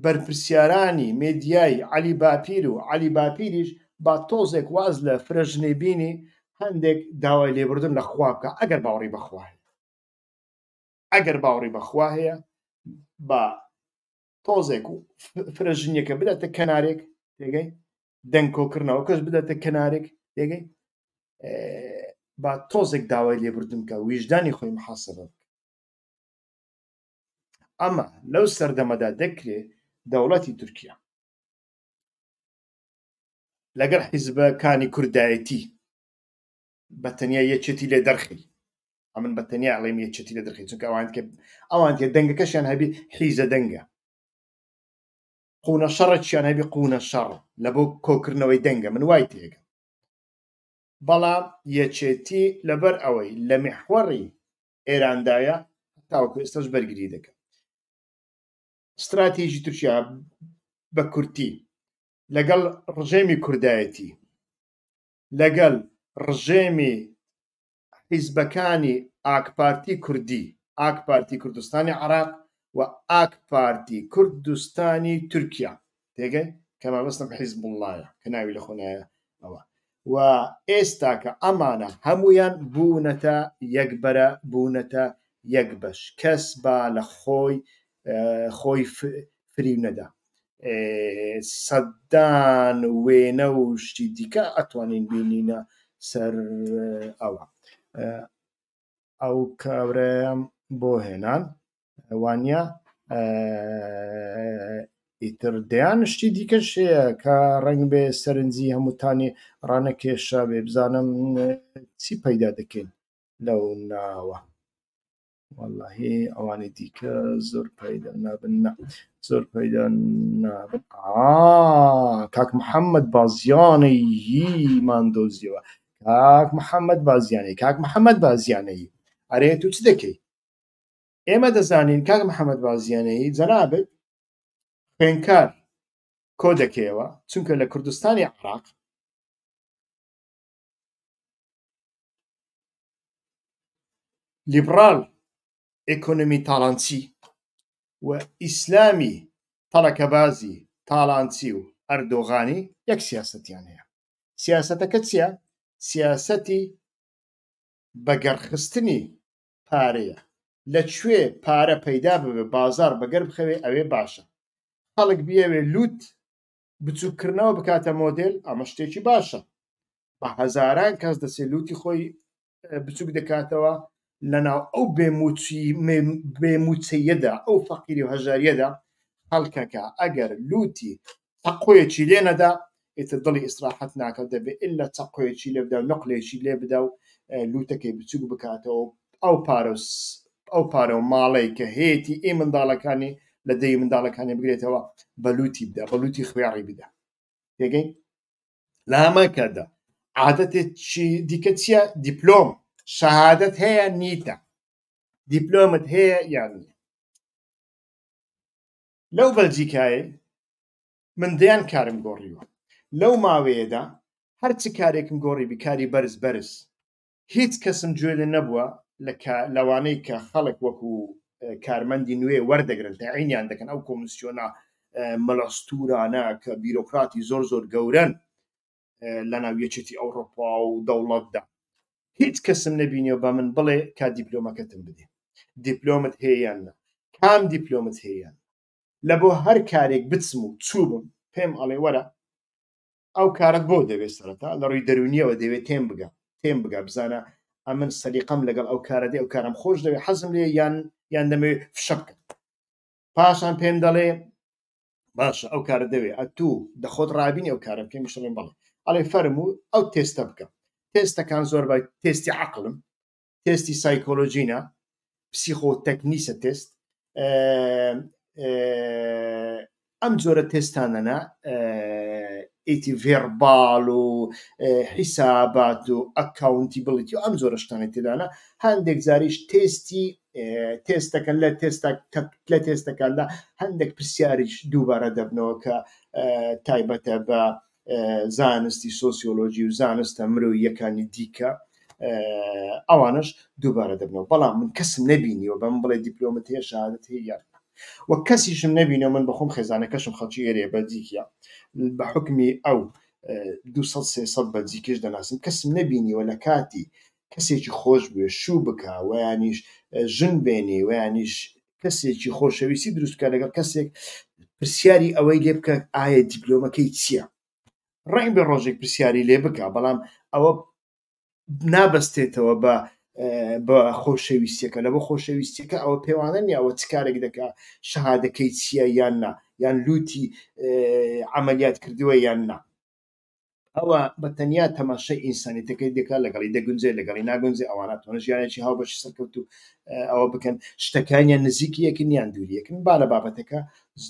Speaker 1: بەرپرسیارانی مێدیای عەلی باپیر و عەلی باپیریش با تۆزێک واز لە فرەژنی بینی هەندێک داوای لێبوردن لە خوا بکا ئەگەر باوەڕی بە خوا هەیە ئەگەر باوەڕی بە خوا هەیە با تۆزێک و فرەژنیەکە بداتە کەنارێک تێگەی دەنگ کۆکردنەوەکەش بداتە کەنارێک تێگەی با تۆزێک داوای لێبوردن بکە ویژدانی خۆی محاسبە بکە ئەمە لەو سەردەمەدا دەکرێ دەوڵەتی تورکیا لەگەڵ حیزبەکانی کوردایەتی. بە تەنیا یەکێتی لێ دەرخی ئەمن بە تەنیا ئەڵێم یەکێتی لێ دەرخی چونکە ئەوان کە ئەوان کە دەنگەکەشیان هەبی حیزە دەنگە قونە شەڕێکیان هەبی قونە شەڕ لە بۆ کۆکردنەوەی دەنگە من وای تێگەم بەڵام یەکێتی لەبەر ئەوەی لە میحوەڕی ئێراندایە تاوەکو ئێستاش بەرگری دەکە ستراتیژی تورکیا بە کورتی لەگەڵ ڕژێمی کوردایەتی لەگەل ڕژێمی حیزبەکانی ئاکپارتی کوردی، ئاکپارتی کوردستانی عراق و ئاکپارتی کوردستانی تورکیا، تێگەی کە مەبەستم حیزبوڵڵایە کە ناوی لە خۆ نایە ئەوە و ئێستاکە ئەمانە هەموویان بوونەتە یەک بەرە بوونەتە یەک بەش کەس با لە خۆی خۆی فریو نەدا سەدان وێنە و شتی دیکە ئەتوانین بینینە سەر ئەوە ئەو کابرایەم بۆ هێنان وانە ئیتر دەیان شتی دیکەش هەیە کە ڕەنگ بێ سەرنجی هەمووتانی ڕانەکێشا بێ بزانم چی پەیدا دەکەین لەو ناوە واللهی ئەوانی دیکە زۆر پەیدا نابن نا زۆر پەیدا نابن آ کاک محەممەد بازیانەییمان دۆزیەوە کاک محەممەد بازیانەی کاک محەممەد بازیانەیی ئەرێ تو چ دەکەی ئێمە دەزانین کاک محەممەد بازیانەیی جەنابت خوێنکار کۆ دەکەیەوە چونکە لە کوردستانی عراق لیبڕال ئێکۆنۆمی تاڵانچی و ئیسلامی تەڵەکەبازی تاڵانچی و ئەردۆغانی یەک سیاسەتیان هەیە. سیاسەتەکە چییە؟ سیاسەتی بەگەڕخستنی پارەیە. لە کوێ پارە پەیدا ببێ بازاڕ بەگەر بخەوێ ئەوێ باشە. خەڵک بیەوێ لووت بچووککردنەوە بکاتە مۆدێل ئەمە شتێکی باشە. بە هەزاران کەس دەچێ لووتی خۆی بچووک دەکاتەوە لەناو ئەو بێموچەیەدا ئەو فەقیری و هەژاریەدا خەڵکەکە ئەگەر لوتی چەقۆیەکی لێ نەدا ئیتر دڵی ئیسراحەت ناکە دەبێ ئللا چەقۆیەکی لێ بدا و نقلێکی لێ بدا و لوتەکەی بچوک بکاتەوە ئەو پارە ئەو پارە و ماڵەی کە هەیەتی ئی منداڵەکانی لە دەی منداڵەکانی بگرێتەوە بە لوتی بدا بە لوتی خوێڕی بدا تێگەی لە هەمان کاتدا عادەتێکی دیکە چییە دیپلۆم شەهادەت هەیە نیتە دیپلۆمت هەیە یان نییە لەو بەلجیکایەی من دەیان کارم گۆڕیوە لەو ماوەیەدا هەرچ کارێکم گۆڕیبی کاری بەرز بەرز هیچ کەسم گوێ لێ نەبووە لە لەوانەی کە خەڵک وەکو کارمەندی نوێ وەردەگرن تەعینیان دەکەن ئەو کۆمیسیۆنە مەلەستورانە کە بیرۆکراتی زۆر زۆر گەورەن لەناو یەکێتی ئەوڕۆپا و دەوڵەتدا هیچ کەسم نەبینیوە بە من بڵێ کا دیپلۆمەکەتم بدێ دیپلۆمت هەیە یان نا کام دیپلۆمت هەیە یان لە بۆ هەر کارێک بچم و چووبم پێم ئەڵێ وەرە ئەو کارت بۆ دەوێت سەرەتا لە ڕووی دەرونیەوە دەوێت تێم بگە تێم بگە بزانە ئەمن سەلیقەم لەگەڵ ئەو کارە دێ ئەو کارم خۆش دەوێت حەزم لێ یان یان دەمەوێت فشە بکەم پاشان پێم دەڵێ باشە ئەو کارە دەوێ ئەتوو دەخۆت ڕابینی ئەو کارە بکەین مشڵێن بەڵێ ئەڵێ فەرموو ئەو تێستە بکە تێستەکان زۆر بە تێستی عقلم تێستی سایکۆلۆژینە پسیخۆ تەکنیسە تێست ئەم جۆرە تێستانەنا ئیتی ڤێرباڵ و حیسابات و ئەکاونتی بڵیتی و ئەم جۆرە شتانە تێدانە هەندێک جاریش تێستی تێستەکە لە تێستا لە تێستەکاندا هەندێک پرسیاریش دووبارە دەبنەوە کە تایبەتە بە زانستی سۆسیۆلۆجی و زانستە مرۆییەکانی دیکە ئەوانەش دووبارە دەبنەوە بەڵام من کەسم نەبینیوە بەم بڵێ دیپلۆمت هەیە شەهادەت هەیە یان وە کەسیشم نەبینەوە من بەخۆم خێزانەکەشم خەڵکی ئێرەیە بەلجیکیە بە حکمی ئەو 200 300 بەلجیکیش دەناسم کەسم نەبینیوە لە کاتی کەسێکی خۆش بوێ شوو بکا وەیانیش ژن بێنی وەیانیش کەسێکی خۆشەویستی دروست بکە لەگەڵ کەسێک پرسیاری ئەوەی لێ بکە ئایا دیپلۆمەکەی چییە ڕەنگ بێ ڕۆژێک پرسیاری لێ بکە بەڵام ئەوە نابەستێتەوە بە بە خۆشەویستیەکە لە بۆ خۆشەویستیەکە ئەوە پێوانە نیە ئەوە چ کارێک دەکا شەهادەکەی چییە یان نا یان لوتی عملیات کردووە یان نا. ئەوە بە تەنیا تەماشای ئینسانیتەکەی دەکات لەگەڵی دەگونجێ لەگەڵی ناگونجێ ئەوانە تۆنە ژیانێکی هاوبەشی سەرکەوتوو ئەوە بکەن شتەکانیان نزیکی یەکن یان دووری یەکن با لە بابەتەکە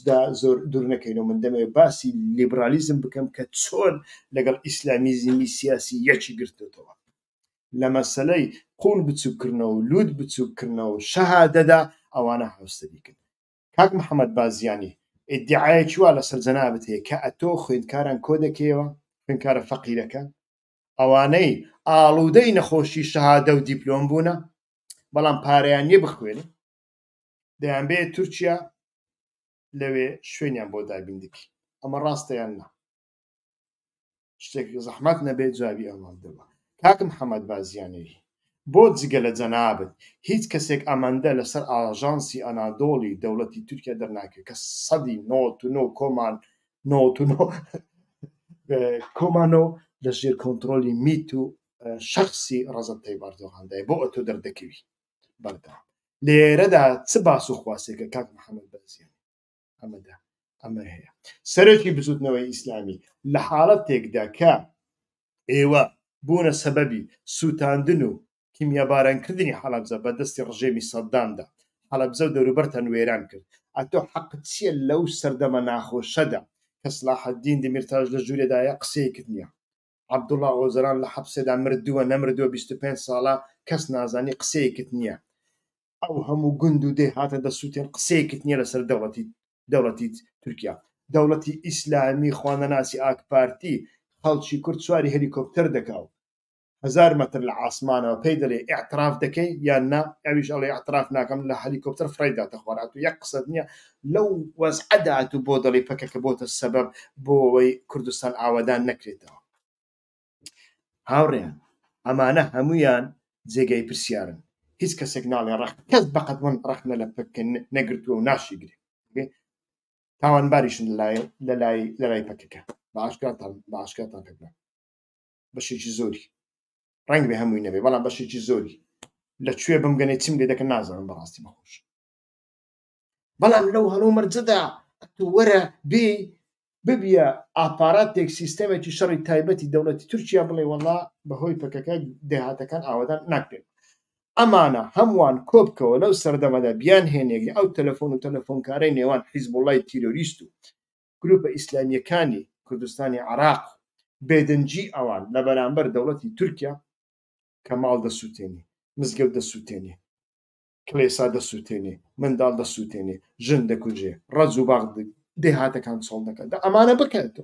Speaker 1: دا زۆر دوور نەکەین و من دەمەوێت باسی لیبرالیزم بکەم کە چۆن لەگەڵ ئیسلامیزمی سیاسی یەکی گرتوتەوە لە مەسەلەی قوون بچووککردنەوە و لووت بچووککردنەوە و شەهادەدا ئەوانە هاوسەریکن. کاک محەمەد بازیانی ئیدیعایەکی وا لەسەر جەنابت هەیە کە ئەتۆ خوێندکاران کۆ دەکەیەوە، خوێندکارە فەقیرەکان، ئەوانەی ئاڵوودەی نەخۆشی شەهادە و دیپلۆم بوونە بەڵام پارەیان نیە بخوێنن، دەیانبەیە تورکیا لەوێ شوێنیان بۆ دابین دەکەی. ئەمە ڕاستە یان نا؟ شتێک زەحمەت نەبێت جوابی ئەوەمان بدەوە کاک محەمەد بازیانی بۆ جگە لە جەنابت هیچ کەسێک ئەمەندە لەسەر ئاژانسی ئەنادۆڵی دەوڵەتی تورکیا دەرناکەوێت کە سەدی نۆت و نۆ کۆمان نۆت و نۆ کۆمانۆ لە ژێر کۆنترۆلی میت و شخصی ڕەجەب تەیب ئەردۆغاندایە بۆ ئەتۆ دەردەکەوی بەردەوام لێرەدا چ باس و خواسێکە کاک محەمەد بازیانی ئەمەدا ئەمە هەیە سەرۆکی بزوتنەوەی ئیسلامی لە حاڵەتێکدا کە ئێوە بوونە سەبەبی سووتاندن و کیمیابارانکردنی حەڵەبجە بە دەستی ڕژێمی سەددامدا حەڵەبجە و دەوروبەرتان وێران کرد ئەتۆ حەقت چییە لەو سەردەمە ناخۆشەدا کە سڵاحەدین دەمیرتاش لە ژوورێدایە قسەیەکت نییە عەبدوڵا ئۆجەلان لە حەپسێدا مردووە نەمردووە 25 ساڵە کەس نازانی قسەیەکت نییە ئەو هەموو گوند و دێهاتە دەسووتێن قسەیەکت نییە لەسەر دەوڵەتی دەوڵەتی تورکیا دەوڵەتی ئیسلامی خوانەناسی ئاکپارتی خەڵکی کورد سواری هەلیکۆپتەر دەکا و هەزار مەتر لە عاسمانەوە پێی دەڵێ ئیعتراف دەکەی یان نا ئەویش ئەڵێ ئیعتراف ناکەم لە هەلیکۆپتەر فڕێی داتە خوار ئەتوو یەک قسەت نییە لەو وەزعەدا ئەتوو بۆ دەڵێی پەکەکە بۆتە سەبەب بۆ ئەوەی کوردستان ئاوەدان نەکرێتەوە هاوڕێیان ئەمانە هەموویان جێگەی پرسیارن هیچ کەسێک ناڵێ ڕەخ کەس بەقەت من ڕەخنە لە پەکەکە نەگرتووە و ناشیگرێ تاوانباریشن لەلای لەلای لەلای پەکەکە بە ئاشکراتان بە ئاشکراتان پێ بڵێم بەشێکی زۆری ڕەنگ بێ هەمووی نەبێ بەڵام بەشێکی زۆری لە کوێ بمگەنێ چیم لێ دەکەن نازانم بەڕاستی بەخۆش بەڵام لەو هەلومەرجەدا ئەتوو وەرە بێی ببیە ئاپاراتێک سیستەمێکی شەڕی تایبەتی دەوڵەتی تورکیا بڵێ وەڵا بەهۆی پەکەکە دێهاتەکان ئاوەدان ناکرێن ئەمانە هەمووان کۆبکەوە لەو سەردەمەدا بیان هێنێگی ئەو تەلەفۆن و تەلەفۆنکارەی نێوان حیزبوڵای تیرۆریست و گروپە ئیسلامیەکانی کوردستانی عراق بێدەنگی ئەوان لە بەرامبەر دەوڵەتی تورکیا کە ماڵ دەسووتێنی مزگەوت دەسووتێنی کڵێسا دەسووتێنێ، منداڵ دەسووتێنێ، ژن دەکوژێ، ڕەز و باغ دێهاتەکان چۆڵ دەکات. دە ئەمانە بکە تۆ.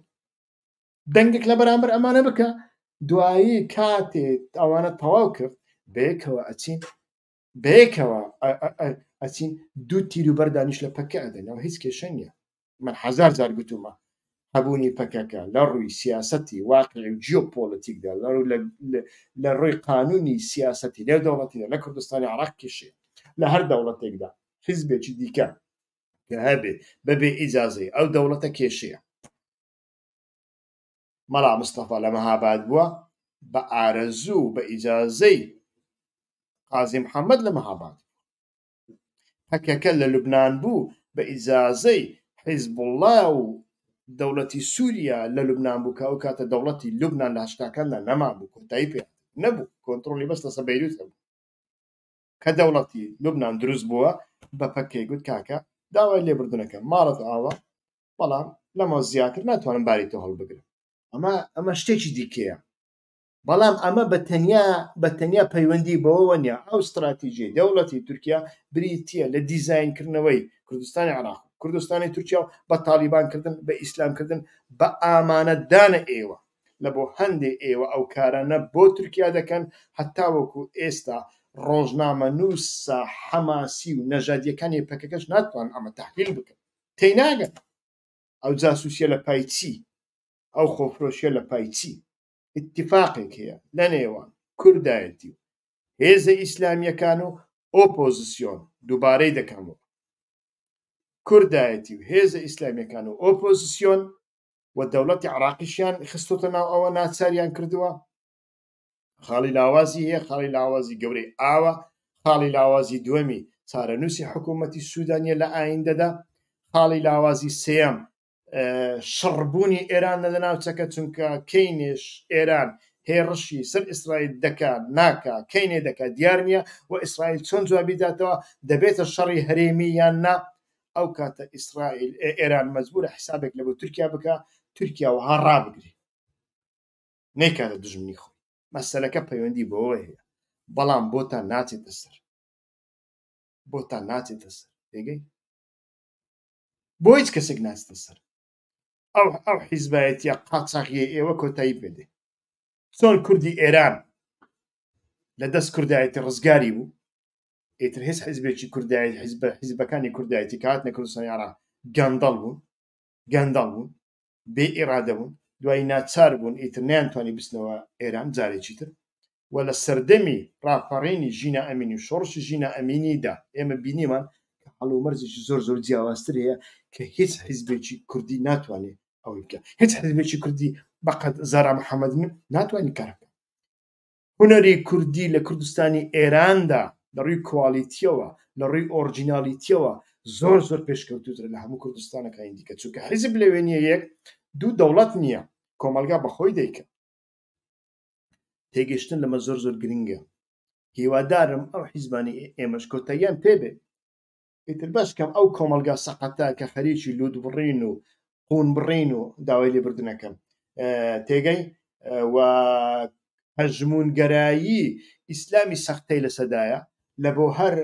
Speaker 1: دەنگێک لە بەرامبەر ئەمانە بکە. دوایی کاتێ ئەوانە تەواو کرد، بەیەکەوە ئەچین بەیەکەوە ئەچین دوو تیر و بەردانیش لە پەکە ئەدەنەوە هیچ کێشە نییە. من هەزار جار گوتومە هەبوونی پەکەکە لە ڕووی سیاسەتی واقعی و جیۆپۆلەتیکدا لە ڕووی لە ڕووی قانونی سیاسەتی نێودەوڵەتیدا لە کوردستانی عراق کێشەیە لە هەر دەوڵەتێکدا حیزبێکی دیکە کە هەبێ بەبێ ئیجازەی ئەو دەوڵەتە کێشەیە مەلا مستەفا لە مەهاباد بووە بە ئارەزوو بە ئیجازەی قازی محەممەد لە مەهاباد پەکەکە لە لوبنان بوو بە ئیجازەی حیزبوڵا و دەوڵەتی سووریا لە لوبنان بوو کە ئەو کاتە دەوڵەتی لوبنان لە هەشتاکاندا نەمابوو کۆتایی پێ نەبوو کۆنتڕۆڵی بەس لەسەر بەیروت هەبوو کە دەوڵەتی لوبنان دروست بووە بە پەکەی گوت کاکە داوای لێبوردنەکەم ماڵت ئاوا بەڵام لەمە زیاتر ناتوانم باری تۆ هەڵبگرم ئەمە ئەمە شتێکی دیکەیە بەڵام ئەمە بە تەنیا بە تەنیا پەیوەندی بەوەوە نیە، ئەو ستراتیجیەی دەوڵەتی تورکیا بریتیە لە دیزاینکردنەوەی کوردستانی عێراق و کوردستانی تورکیا و بە تاڵیبانکردن، بە ئیسلامکردن، بە ئامانەتدانە ئێوە لە بۆ هەندێ ئێوە ئەو کارانە بۆ تورکیا دەکەن هەتاوەکو ئێستا ڕۆژنامەنووسە حەماسی و نەژادیەکانی پەکەکەش ناتوانن ئەمە تەحلیل بکەن تێیناگەن ئەو جاسوسیە لە پای چی ئەو خۆفرۆشیە لە پای چی؟ ئیتیفاقێک هەیە لە نێوان کوردایەتی و هێزە ئیسلامیەکان و ئۆپۆزسیۆن، دووبارەی دەکەمەوە کوردایەتی و هێزە ئیسلامیەکان و ئۆپۆزسیۆن و دەوڵەتی عراقیشیان خستۆتە ناو ئەوە ناچاریان کردووە خاڵی لاوازی هەیە خاڵی لاوازی گەورەی ئاوە خاڵی لاوازی دووەمی چارەنووسی حکوومەتی سوودانیە لە ئایندەدا خاڵی لاوازی سێیەم. شەڕبوونی ئێرانە لە ناوچەکە چونکە کەینێش ئێران هێڕشی سەر ئیسرائیل دەکا ناکا کەینێ دەکا دیار نییە و ئیسرائیل چۆن جوابی داتەوە دەبێتە شەڕی هەرێمی یان نا ئەو کاتە ئیسرائیل ئێران مەجبورە حسابێک لە بۆ تورکیا بکا تورکیا وەها ڕابگرێ نەیکاتە دژمنی خۆی مەسەلەکە پەیوەندی بەوە هەیە بەڵام بۆتان ناچێتە سەر بۆتان ناچێتە سەر تێگەی بۆ هیچ کەسێک ناچێتە سەر ئەو ئەو حیزبایەتیە قاچاغیە ئێوە کۆتایی پێدێ چۆن کوردی ئێران لە دەست کوردایەتی ڕزگاری بوو ئیتر هیچ حیزبێکی کوردایەتی حیزب حیزبەکانی کوردایەتی کە هاتنە کوردستانی عێراق گەندەڵ بوون گەندەڵ بوون بێ ئیرادە بوون دوایی ناچار بوون ئیتر نەیانتوانی بچنەوە ئێران جارێکی تر و لە سەردەمی ڕاپەڕینی ژینا ئەمینی و شۆڕشی ژینا ئەمینیدا ئێمە بینیمان کە هەڵومەرجێکی زۆر زۆر جیاوازتر هەیە کە هیچ حیزبێکی کوردی ناتوانێت ئەوەی بکە هیچ حیزبێکی کوردی بەقەد زارا محەممەد ناتوانێت کار بکە هونەری کوردی لە کوردستانی ئێراندا لە ڕووی کوالیتیەوە لە ڕووی ئۆرجینالیتیەوە زۆر زۆر پێشکەوتوترە لە هەموو کوردستانەکانی دیکە چونکە حیزب لەوێ نییە یەک دوو دەوڵەت نییە کۆمەڵگا بەخۆی دەیکە تێگەشتن لەمە زۆر زۆر گرنگە هیوادارم ئەو حیزبانی ئێمەش کۆتاییان پێبێ ئیتر بەس کەم ئەو کۆمەڵگا سەقەتە کە خەریکی لوت بڕین و قون بڕین و داوای لێبوردنەکەم تێگەی و هەژمونگەرایی ئیسلامی سەختەی لەسەدایە لە بۆ هەر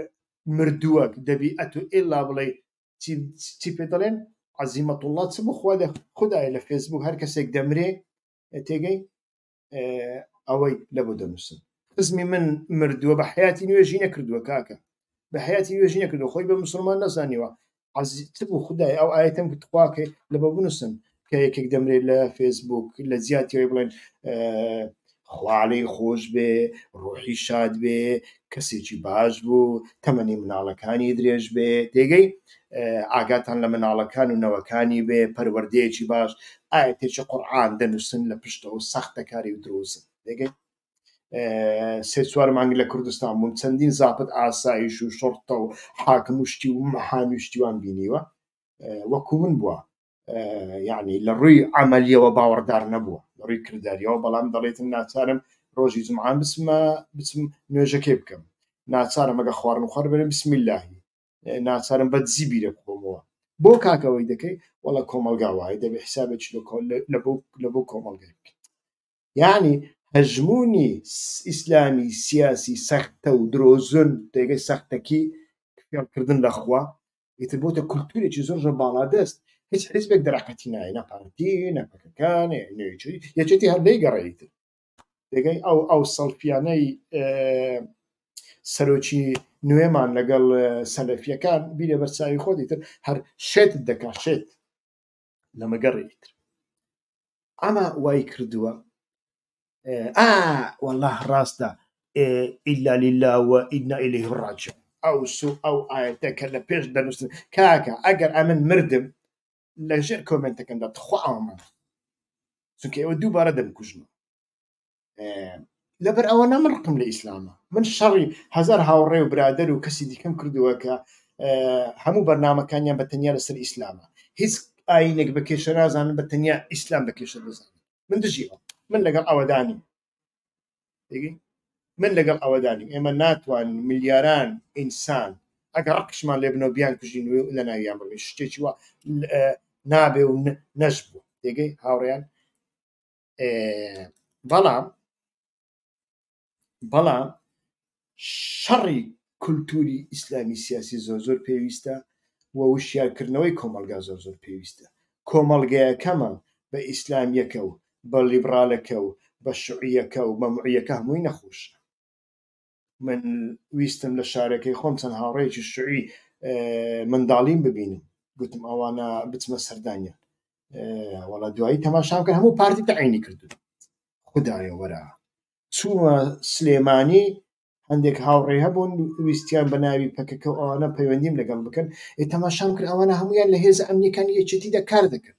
Speaker 1: مردووەک دەبی ئەتو ئیلا بڵێ چی پێ دەڵێن عەزیمەت الله چ بخوا لە خدایە لە فێسبوک هەر کەسێک دەمرێ تێگەی ئەوەی لە بۆ دەنووسن خزمی من مردووە بە حیاتی نوێژی نەکردووە کاکە بە حیاتی نوێژی نەکردووە خۆی بە مسلمان نەزانیوە عەزیز بوو خدای ئەو ئاەتەم تخواکەی لە بۆ بنووسن کە یەکێک دەمرێت لە فێسبوک لە جیاتیەوەی بڵێن خوا لێی خۆش بێ ڕۆحی شاد بێ کەسێکی باش بوو تەمەنی مناڵەکانی درێژ بێ تێگەی ئاگاتان لە مناڵەکان و نەوەکانی بێ پەروەردەیەکی باش ئاەتێکی قورآن دەنووسن لە پشتەوە ساختەکاری و درۆزن تێگەی سێ چوار مانگ لە کوردستان بووم چەندین زاپت ئاسایش و شڕتە و حاکم و شتی و محامی و شتیوان بینیوە وەکو من بووە یعنی لە ڕووی عملیەوە باوەڕدار نەبووە لە ڕووی کرداریەوە بەڵام دەڵێتم ناچارم ڕۆژی جمعان بچمە بچم نوێژەکەی بکەم ناچارم ئەگە خواردن خوار بەرم بسم اللهی ناچارم بە دزی بیرە بخۆمەوە بۆ کاکەوەی دەکەی وەڵا کۆمەڵگا وایە دەبێ حسابێکی لە بۆ کۆمەڵگای بکەیت یعنی هەژمونی ئیسلامی سیاسی سەختە و درۆزن تێگەی سەختەکی فێڵکردن لە خوا ئیتر بۆتە کولتورێکی زۆر زۆر باڵادەست هیچ حیزبێک دەرەقەتی نایە نە پارتی نە پەکەکە نە یەکێتی هەر لێی گەڕێ ئیتر دەگەی ئەو ئەو سەڵفیانەی سەرۆکی نوێمان لەگەڵ سەلەفیەکان بیرە بەرچاوی خۆت ئیتر هەر شێتت دەکا شێت لەمەگەڕێ ئیتر ئەمە وای کردووە ئا والله ڕاستە ئیلا لله و ئینا ئیلیه ڕاجعون ئەو سو ئەو ئایەتە کە لە پێش دەنووسن کاکە ئەگەر ئەمن مردم لە ژێر کۆمێنتەکەمدا تخوا ئەوە مەڵێ چونکە ئێوە دووبارە دەمکوژنەوە لەبەر ئەوە نا من ڕقم لە ئیسلامە من شەڕی هەزار هاوڕێ و برادەر و کەسی دیکەم کردووە کە هەموو بەرنمەکانیان بە تەنیا لەسەر ئیسلامە هیچ ئاینێک بە کێشە نازانن بە تەنیا ئیسلام بە کێشە دەزانن من دژی ئەو من لەگەڵ ئەوەدانیم من لەگەڵ ئەوەدانیم ئێمە ناتوانین ملیاران ئینسان ئەگەر ڕقشمان لێ بنەوە بیان کوژین و لە ناویان بڕین شتێکی وا نابێ و نەش بوو تێگەی هاوڕێیان بەڵام بەڵام شەڕی کولتوری ئیسلامی سیاسی زۆر زۆر پێویستە و وشیارکردنەوەی کۆمەڵگا زۆر زۆر پێویستە کۆمەڵگەیەکەمان بە ئیسلامیەکە و بە لیبرالەکە و بە شوعیەکە و بە معیەکە هەمووی نەخۆشە من ویستم لە شارەکەی خۆم چەند هاوڕێیەکی شوعی منداڵیم ببینم گوتم ئەوانە بچمە سەردانیان وەڵا دوایی تەماشام کرد هەموو پارتی تەعینی کردو خدایە وەرە چوومە سلێمانی هەندێک هاوڕێ هەبوون ویستیان بە ناوی پەکەکە و ئەوانە پەیوەندیم لەگەڵ بکەن ئێ تەماشام کرد ئەوانە هەمویان لە هێزە ئەمنیەکانی یەکێتیدا کار دەکەن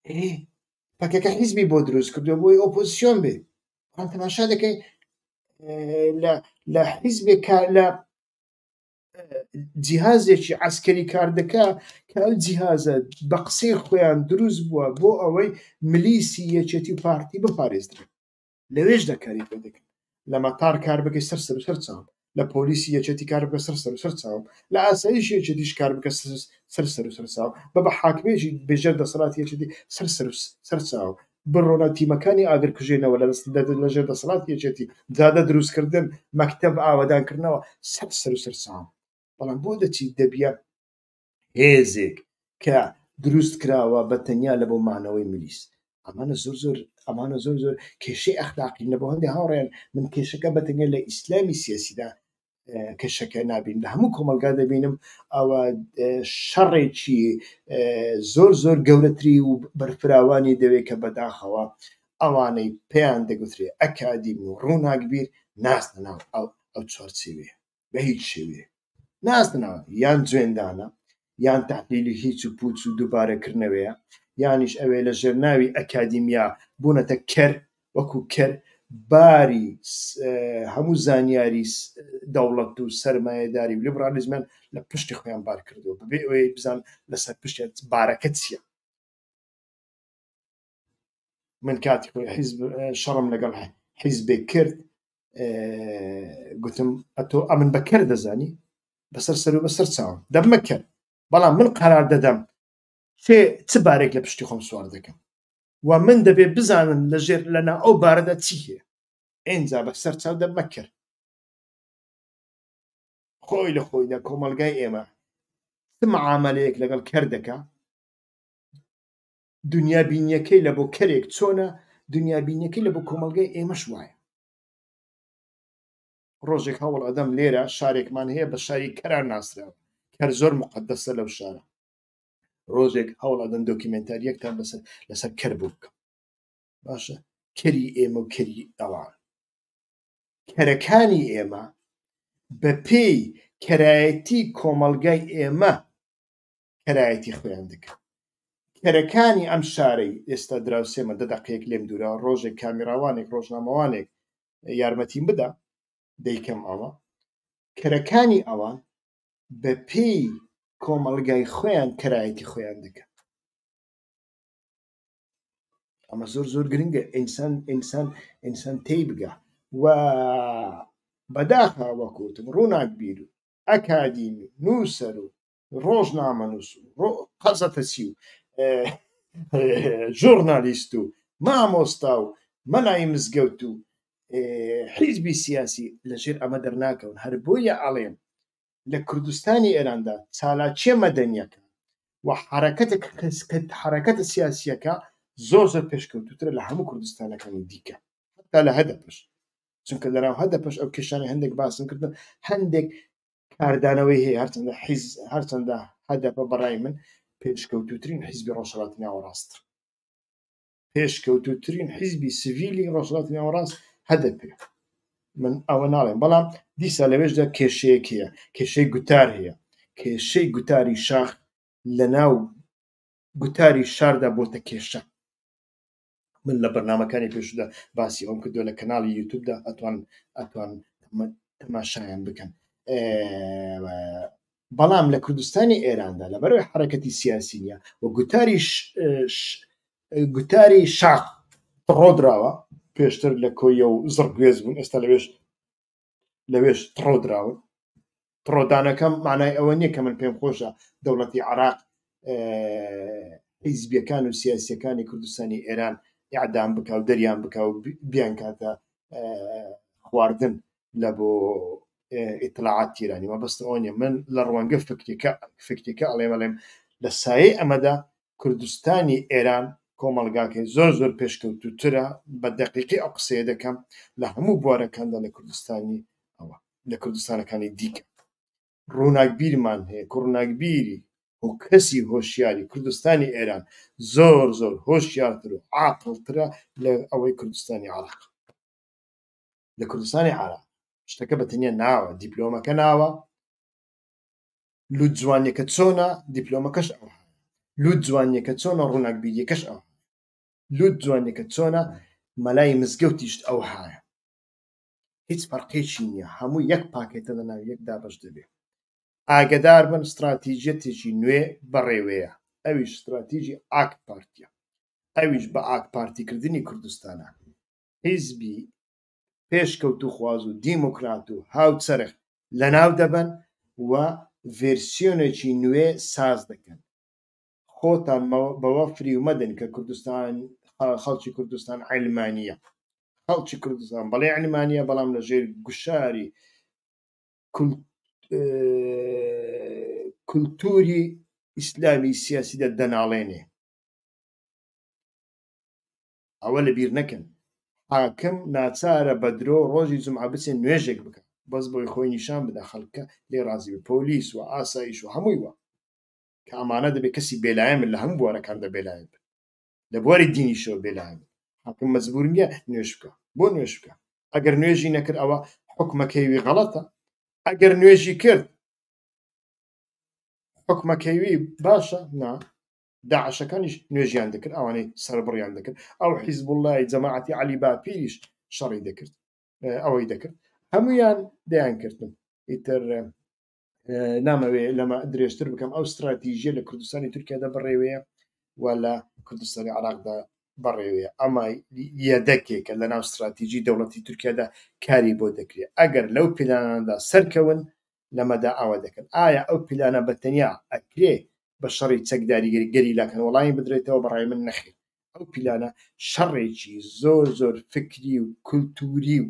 Speaker 1: ئێ پەکەکە حیزبی بۆ دروست کردو بۆی ئۆپۆزیسیۆن بێ بەڵام تەماشا دەکەی لە لە حیزبێک لە. جیهازێکی عەسکەری کار دەکا کە ئەو جیهازە بە قسەی خۆیان دروست بووە بۆ ئەوەی ملیسی یەکێتی و پارتی بپارێزرێن. لەوێشدا کاری پێ دەکەن. لە مەتار کار بکەی سەر سەر و سەر چاوم، لە پۆلیسی یەکێتی کار بکە سەر سەر و سەر چاوم، لە ئاسایشی یەکێتیش کار بکە سەر سەر و سەر چاوم، بە بە حاکمێکی بێژەر دەسەڵاتی یەکێتی سەر سەر و سەر چاوم، بڕۆنە تیمەکانی ئاگرکوژێنەوە لە ژێر دەسەڵاتی یەکێتی، جادە دروستکردن، مەکتەب ئاوەدانکردنەوە سەر سەر و سەر چاوم. بەڵام بۆ دەچی دەبیە هێزێک کە دروست کراوە بە تەنیا لە بۆ مانەوەی ملیس. ئەمانە زۆر زۆر ئەمانە زۆر زۆر کێشەی ئەخلاقین لە بۆ هەندێ هاوڕێیان من کێشەکە بە تەنیا لە ئیسلامی سیاسیدا کێشەکە نابین لە هەموو کۆمەڵگا دەبینم ئەوە شەڕێکی زۆر زۆر گەورەتری و بەرفراوانی دەوێت کە بەداخەوە ئەوانەی پێیان دەگوترێ ئەکادیمی و ڕووناکبیر ناچنە ناو ئەو چوارچێوەیە بە هیچ شێوەیەک ناچنە ناو یان جوێندانە یان تەحلیلی هیچ و پوچ و دووبارەکردنەوەیە یانیش ئەوێ لە ژێر ناوی ئەکادیمیا بوونەتە کەر وەکو کەر باری هەموو زانیاری دەوڵەت و سەرمایەداری و لیبرالیزمیان لە پشتی خۆیان بار کردووە بەبێ ئەوەی بزان لەسەر پشتیان بارەکە چییە. من کاتی خۆی حیزب شەڕم لەگەڵ حیزبێک کرد گوتم ئەتۆ ئەمن بە کەر دەزانی بەسەر سەر و بەسەر چاوم دەبمە کەر بەڵام من قەرار دەدەم چێ چ بارێک لە پشتی خۆم سوار دەکەم و من دەبێ بزانم لە ژێر لەنا ئەو بارەدا چی هەیە ئینجا بە سەر چاو دەبمە کەر. خۆی لە خۆیدا کۆمەڵگای ئێمە چ معامەلەیەک لەگەڵ کەر دەکا؟ دنیابینیەکەی لە بۆ کەرێک چۆنە، دنیابینیەکەی لە بۆ کۆمەڵگای ئێمەش وایە. ڕۆژێک هەوڵ ئەدەم لێرە شارێکمان هەیە بە شاری کەران ناسراوە، کەر زۆر موقەدەسە لەو شارە. ڕۆژێک هەوڵ ئەدەم دۆکیمێنتاریەکتان بەسەر لەسەر کەر بۆ بکەم. باشە کەری ئێمە و کەری ئەوان. کەرەکانی ئێمە بە پێی کەرایەتی کۆمەڵگای ئێمە کەرایەتی خۆیان دەکەن. کەرەکانی ئەم شارەی ئێستا دراوسێمە دە دەقەیەک لێم دوورە ڕۆژێک کامیراوانێک ڕۆژنامەوانێک یارمەتیم بدا دەیکەم ئەوە کەرەکانی ئەوان بە پێی کۆمەڵگای خۆیان کەرایەتی خۆیان دەکەن. ئەمە زۆر زۆر گرنگە ئینسان ئینسان ئینسان تێی بگا و بەداخەوە وەکوتم ڕووناکبیر و ئەکادیمی و نووسەر و ڕۆژنامەنووس و قەزەتەچی و ژۆرنالیست و مامۆستا و مەلای مزگەوت و حیزبی سیاسی لەژێر ئەمە دەرناکەون هەر بۆیە ئەڵێم لە کوردستانی ئێراندا چالاکیە مەدەنیەکان و حەرەکەتە حەرەکەتە سیاسیەکە زۆر زۆر پێشکەوتوترە لە هەموو کوردستانەکانی دیکە حتا لە هەدەپش چونکە لەناو هەدەپش ئەو کێشانەی هەندێک باسم کردن هەندێک کاردانەوەی هەیە هەرچەندە حیز هەرچەندە هەدەپە بەڕای من پێشکەوتوترین حیزبی ڕۆژهەڵاتی ناوەڕاست پێشکەوتوترین حیزبی سڤیلی ڕۆژهەڵاتی ناوەڕاست هەدەپێ من ئەوە ناڵێم بەڵام دیسا لەوێشدا کێشەیەک هەیە کێشەی گوتار هەیە کێشەی گوتاری شاخ لە ناو گوتاری شاردا بۆتە کێشە من لە بەرنمەکانی پێشودا باسی ئەوم کردو لە کەناڵی یوتوبدا ئەتوان ئەتوان تەماشایان بکەن بەڵام لە کوردستانی ئێراندا لەبەرەوەی حرەکەتی سیاسی نیە و گوتاری گوتاری شاخ ڕۆدراوە پێشتر لە کۆیە و زڕگوێز بوون ئێستا لەوێش لەوێش تڕۆدراون تڕۆدانەکەم معنای ئەوە نییە کە من پێم خۆشە دەوڵەتی عراق حیزبیەکان و سیاسیەکانی کوردستانی ئێران ئیعدام بکا و دەریان بکا و بیانکاتە خواردن لە بۆ ئیتلاعات تیرانی مەبەستم ئەوە نیە من لە ڕوانگە فکریەکە فکریەکە ئەڵێم ئەڵێم لە سایەی ئەمەدا کوردستانی ئێران کۆمەڵگاکەی زۆر زۆر پێشکەوتووترە بە دەقیقی ئەو قسەیە دەکەم لە هەموو بوارەکاندا لە کوردستانی ئەوە لە کوردستانەکانی دیکە ڕووناکبیرمان هەیە کە ڕووناکبیری و کەسی هۆشیاری کوردستانی ئێران زۆر زۆر هۆشیارتر و عاقڵترە لە ئەوەی کوردستانی عراق لە کوردستانی عراق شتەکە بە تەنیا ناوە دیپلۆمەکە ناوە لوت جوانیەکە چۆنە دیپلۆمەکەش ئەوە لوت جوانیەکە چۆنە ڕووناکبیریەکەش ئەوە لوت جوانیەکە چۆنە مەلای مزگەوتیشت ئەوهایە هیچ فەرقێکی نییە هەموو یەک پاکێتە لە ناو یەک دابەش دەبێ. ئاگەدار بن ستراتیجیەتێکی نوێ بەڕێوەیە ئەویش ستراتیجی ئاک پارتیە ئەویش بە ئاک پارتیکردنی کوردستانە حیزبی پێشکەوتوخواز و دیموکرات و هاوچەرخ لەناو دەبەن و ڤێرسیۆنێکی نوێ ساز دەکەن. خۆتان بەوە فریو مەدەن کە کوردستان خەڵکی کوردستان عەلمانیە. خەڵکی کوردستان بەڵێ عەلمانیە بەڵام لە ژێر گوشاری کولتوری ئیسلامی سیاسیدا دەناڵێنێ. ئەوە لە بیر نەکەن حاکم ناچارە بە درۆ ڕۆژی جومعە بچێ نوێژێک بکا بەس بۆی خۆی نیشان بدا خەڵکە لێی ڕازی بێ پۆلیس و ئاسایش و هەمووی وا کە ئەمانە دەبێ کەسی بێلایەن بن لە هەموو بوارەکاندا بێلایەن بن لە بواری دینیشەوە بێلایەن بن حاکم مەجبور نییە نوێژ بکا بۆ نوێژ بکا ئەگەر نوێژی نەکرد ئەوە حکومەکەی وی غەڵەتە ئەگەر نوێژی کرد حکومەکەی وی باشە نا داعشەکانیش نوێژیان دەکرد ئەوانەی سەربڕیان دەکرد ئەو حیزبوڵای جەماعەتی عەلی باپیریش شەڕی دەکرد ئەوەی دەکرد هەمویان دەیان کردن ئیتر نامەوێ لەمە درێژتر بکەم ئەو استراتیژیە لە کوردستانی تورکیادا بەڕێوەیە و لە کوردستانی عراقدا بەڕێوەیە ئەمە یەدەکێکە لە ناو استراتیژی دەوڵەتی تورکیادا کاری بۆ دەکرێت ئەگەر لەو پلاناندا سەرکەون لەمەدا ئاوا دەکەن ئایا ئەو پلانە بە تەنیا ئەکرێ بە شەڕی چەکداری گەریلاکان وەڵامی بدرێتەوە بەڕای من نەخێر ئەو پیلانە شەڕێکی زۆر زۆر فکری و کولتوری و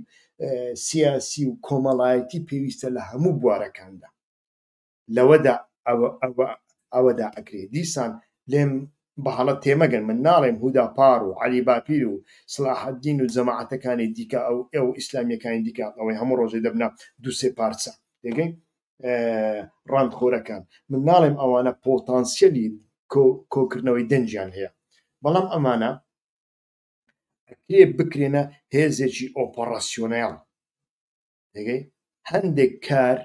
Speaker 1: سیاسی و کۆمەڵایەتی پێویستە لە هەموو بوارەکاندا لەوەدا ئەوەدا ئەکرێ دیسان لێم بە هەڵە تێمەگەن من ناڵێم هودا پار و عەلی باپیر و سڵاحەدین و جەماعەتەکانی دیکە ئەو ئەو ئیسلامیەکانی دیکە ئەوەی هەموو ڕۆژێ دەبنە دوو سێ پارچە تێگەی ڕانتخۆرەکان من ناڵێم ئەوانە پۆتانسیەلی کۆکردنەوەی دەنگیان هەیە بەڵام ئەمانە ئەکرێ بکرێنە هێزێکی ئۆپەڕاسیۆنێڵ تێگەی هەندێک کار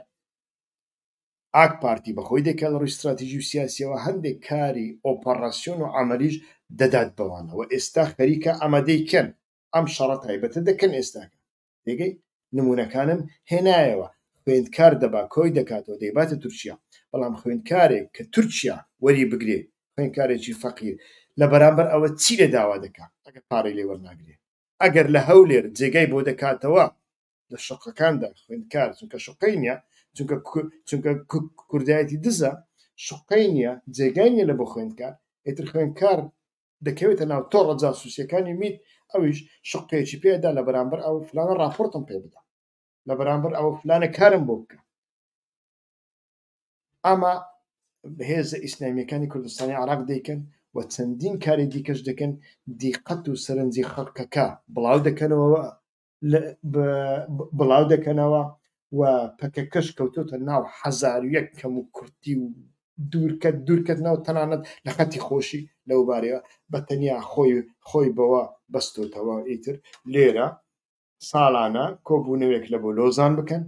Speaker 1: ئاک پارتی بەخۆی دەکات لە ڕووی ستراتیژی و سیاسیەوە هەندێک کاری ئۆپەڕاسیۆن و عەمەلیش دەدات بەوانەوە ئێستا خەریکە ئەمە دەیکەن ئەم شەڕە تایبەتە دەکەن ئێستاکە تێگەی نمونەکانم هێنایەوە خوێندکار دەبا کۆی دەکاتەوە دەیباتە تورکیا بەڵام خوێندکارێک کە تورکیا وەری بگرێ خوێندکارێکی فەقیر لە بەرامبەر ئەوە چی لێ داوا دەکا ئەگەر پارەی لێ وەرناگرێ ئەگەر لە هەولێر جێگای بۆ دەکاتەوە لە شقەکاندا خوێندکار چونکە شقەی نییە چونکە چونکە کوردایەتی دزە شقەی نییە جێگای نییە لە بۆ خوێندکار ئیتر خوێندکار دەکەوێتە ناو تۆڕە جاسوسیەکانی میت ئەویش شقەیەکی پێدا لە بەرامبەر ئەو فلانە راپۆرتم پێ بدە لە بەرامبەر ئەو فلانە کارم بۆ بکە ئەمە هێزە ئیسلامیەکانی کوردستانی عراق دەیکەن و چەندین کاری دیکەش دەکەن دیقەت و سەرنجی خەڵکەکە بڵاو دەکەنەوە بڵاو دەکەنەوە و پەکەکەش کەوتۆتە ناو 1001 کەم و کورتی و دوورکەت دوورکەتنەوە تەنانەت لە خەتی خۆشی لەو بارەیە بە تەنیا خۆی خۆی بەوە بەستۆتەوە ئیتر لێرە ساڵانە کۆبوونەوەیەک لە بۆ لۆزان بکەن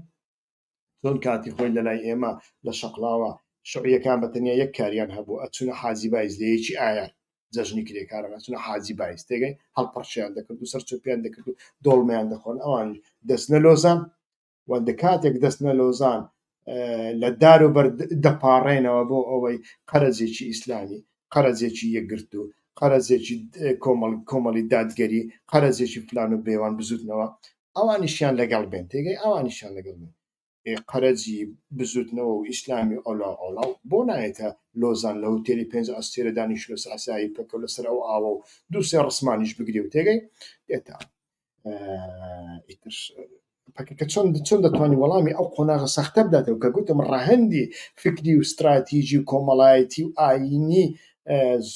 Speaker 1: چۆن کاتی خۆی لەلای ئێمە لە شەقڵاوە شوعیەکان بە تەنیا یەک کاریان هەبوو ئەچونە حاجی بایز لە یەکی ئایار جەژنی کرێکاران ئەچونە حاجی بایز تێگەی هەڵپەڕکێیان دەکرد و سەرچۆپیان دەکرد و دۆڵمەیان دەخۆن ئەوان دەچنە لۆزان و کاتێک دەچنە لۆزان لە دار و بەرد دەپاڕێنەوە بۆ ئەوەی قەرەجێکی ئیسلامی قەرەجێکی یەکگرتوو قەرەجێکی کۆمەڵ کۆمەڵی دادگەری قەرەجێکی فلان و بێوان بزوتنەوە ئەوانیشیان لەگەڵ بێن تێگەی ئەوانیشیان لەگەڵ بێن قەرەجی بزوتنەوە و ئیسلامی و ئەولا ئەولا بۆ نایەتە لۆزان لە هوتێلی پێنج ئەستێرە دانیش لەسەر حسابی پەکە لەسەر ئەو ئاوە و دوو سێ ڕسمانیش بگرێ و تێگەی دێتە ئیتر پەکەکە چۆن چۆن دەتوانانی وەڵامی ئەو قۆناغە سەختە بداتەوە کە گوتم ڕەهەندی فکری و ستراتیژی و کۆمەڵایەتی و ئایینی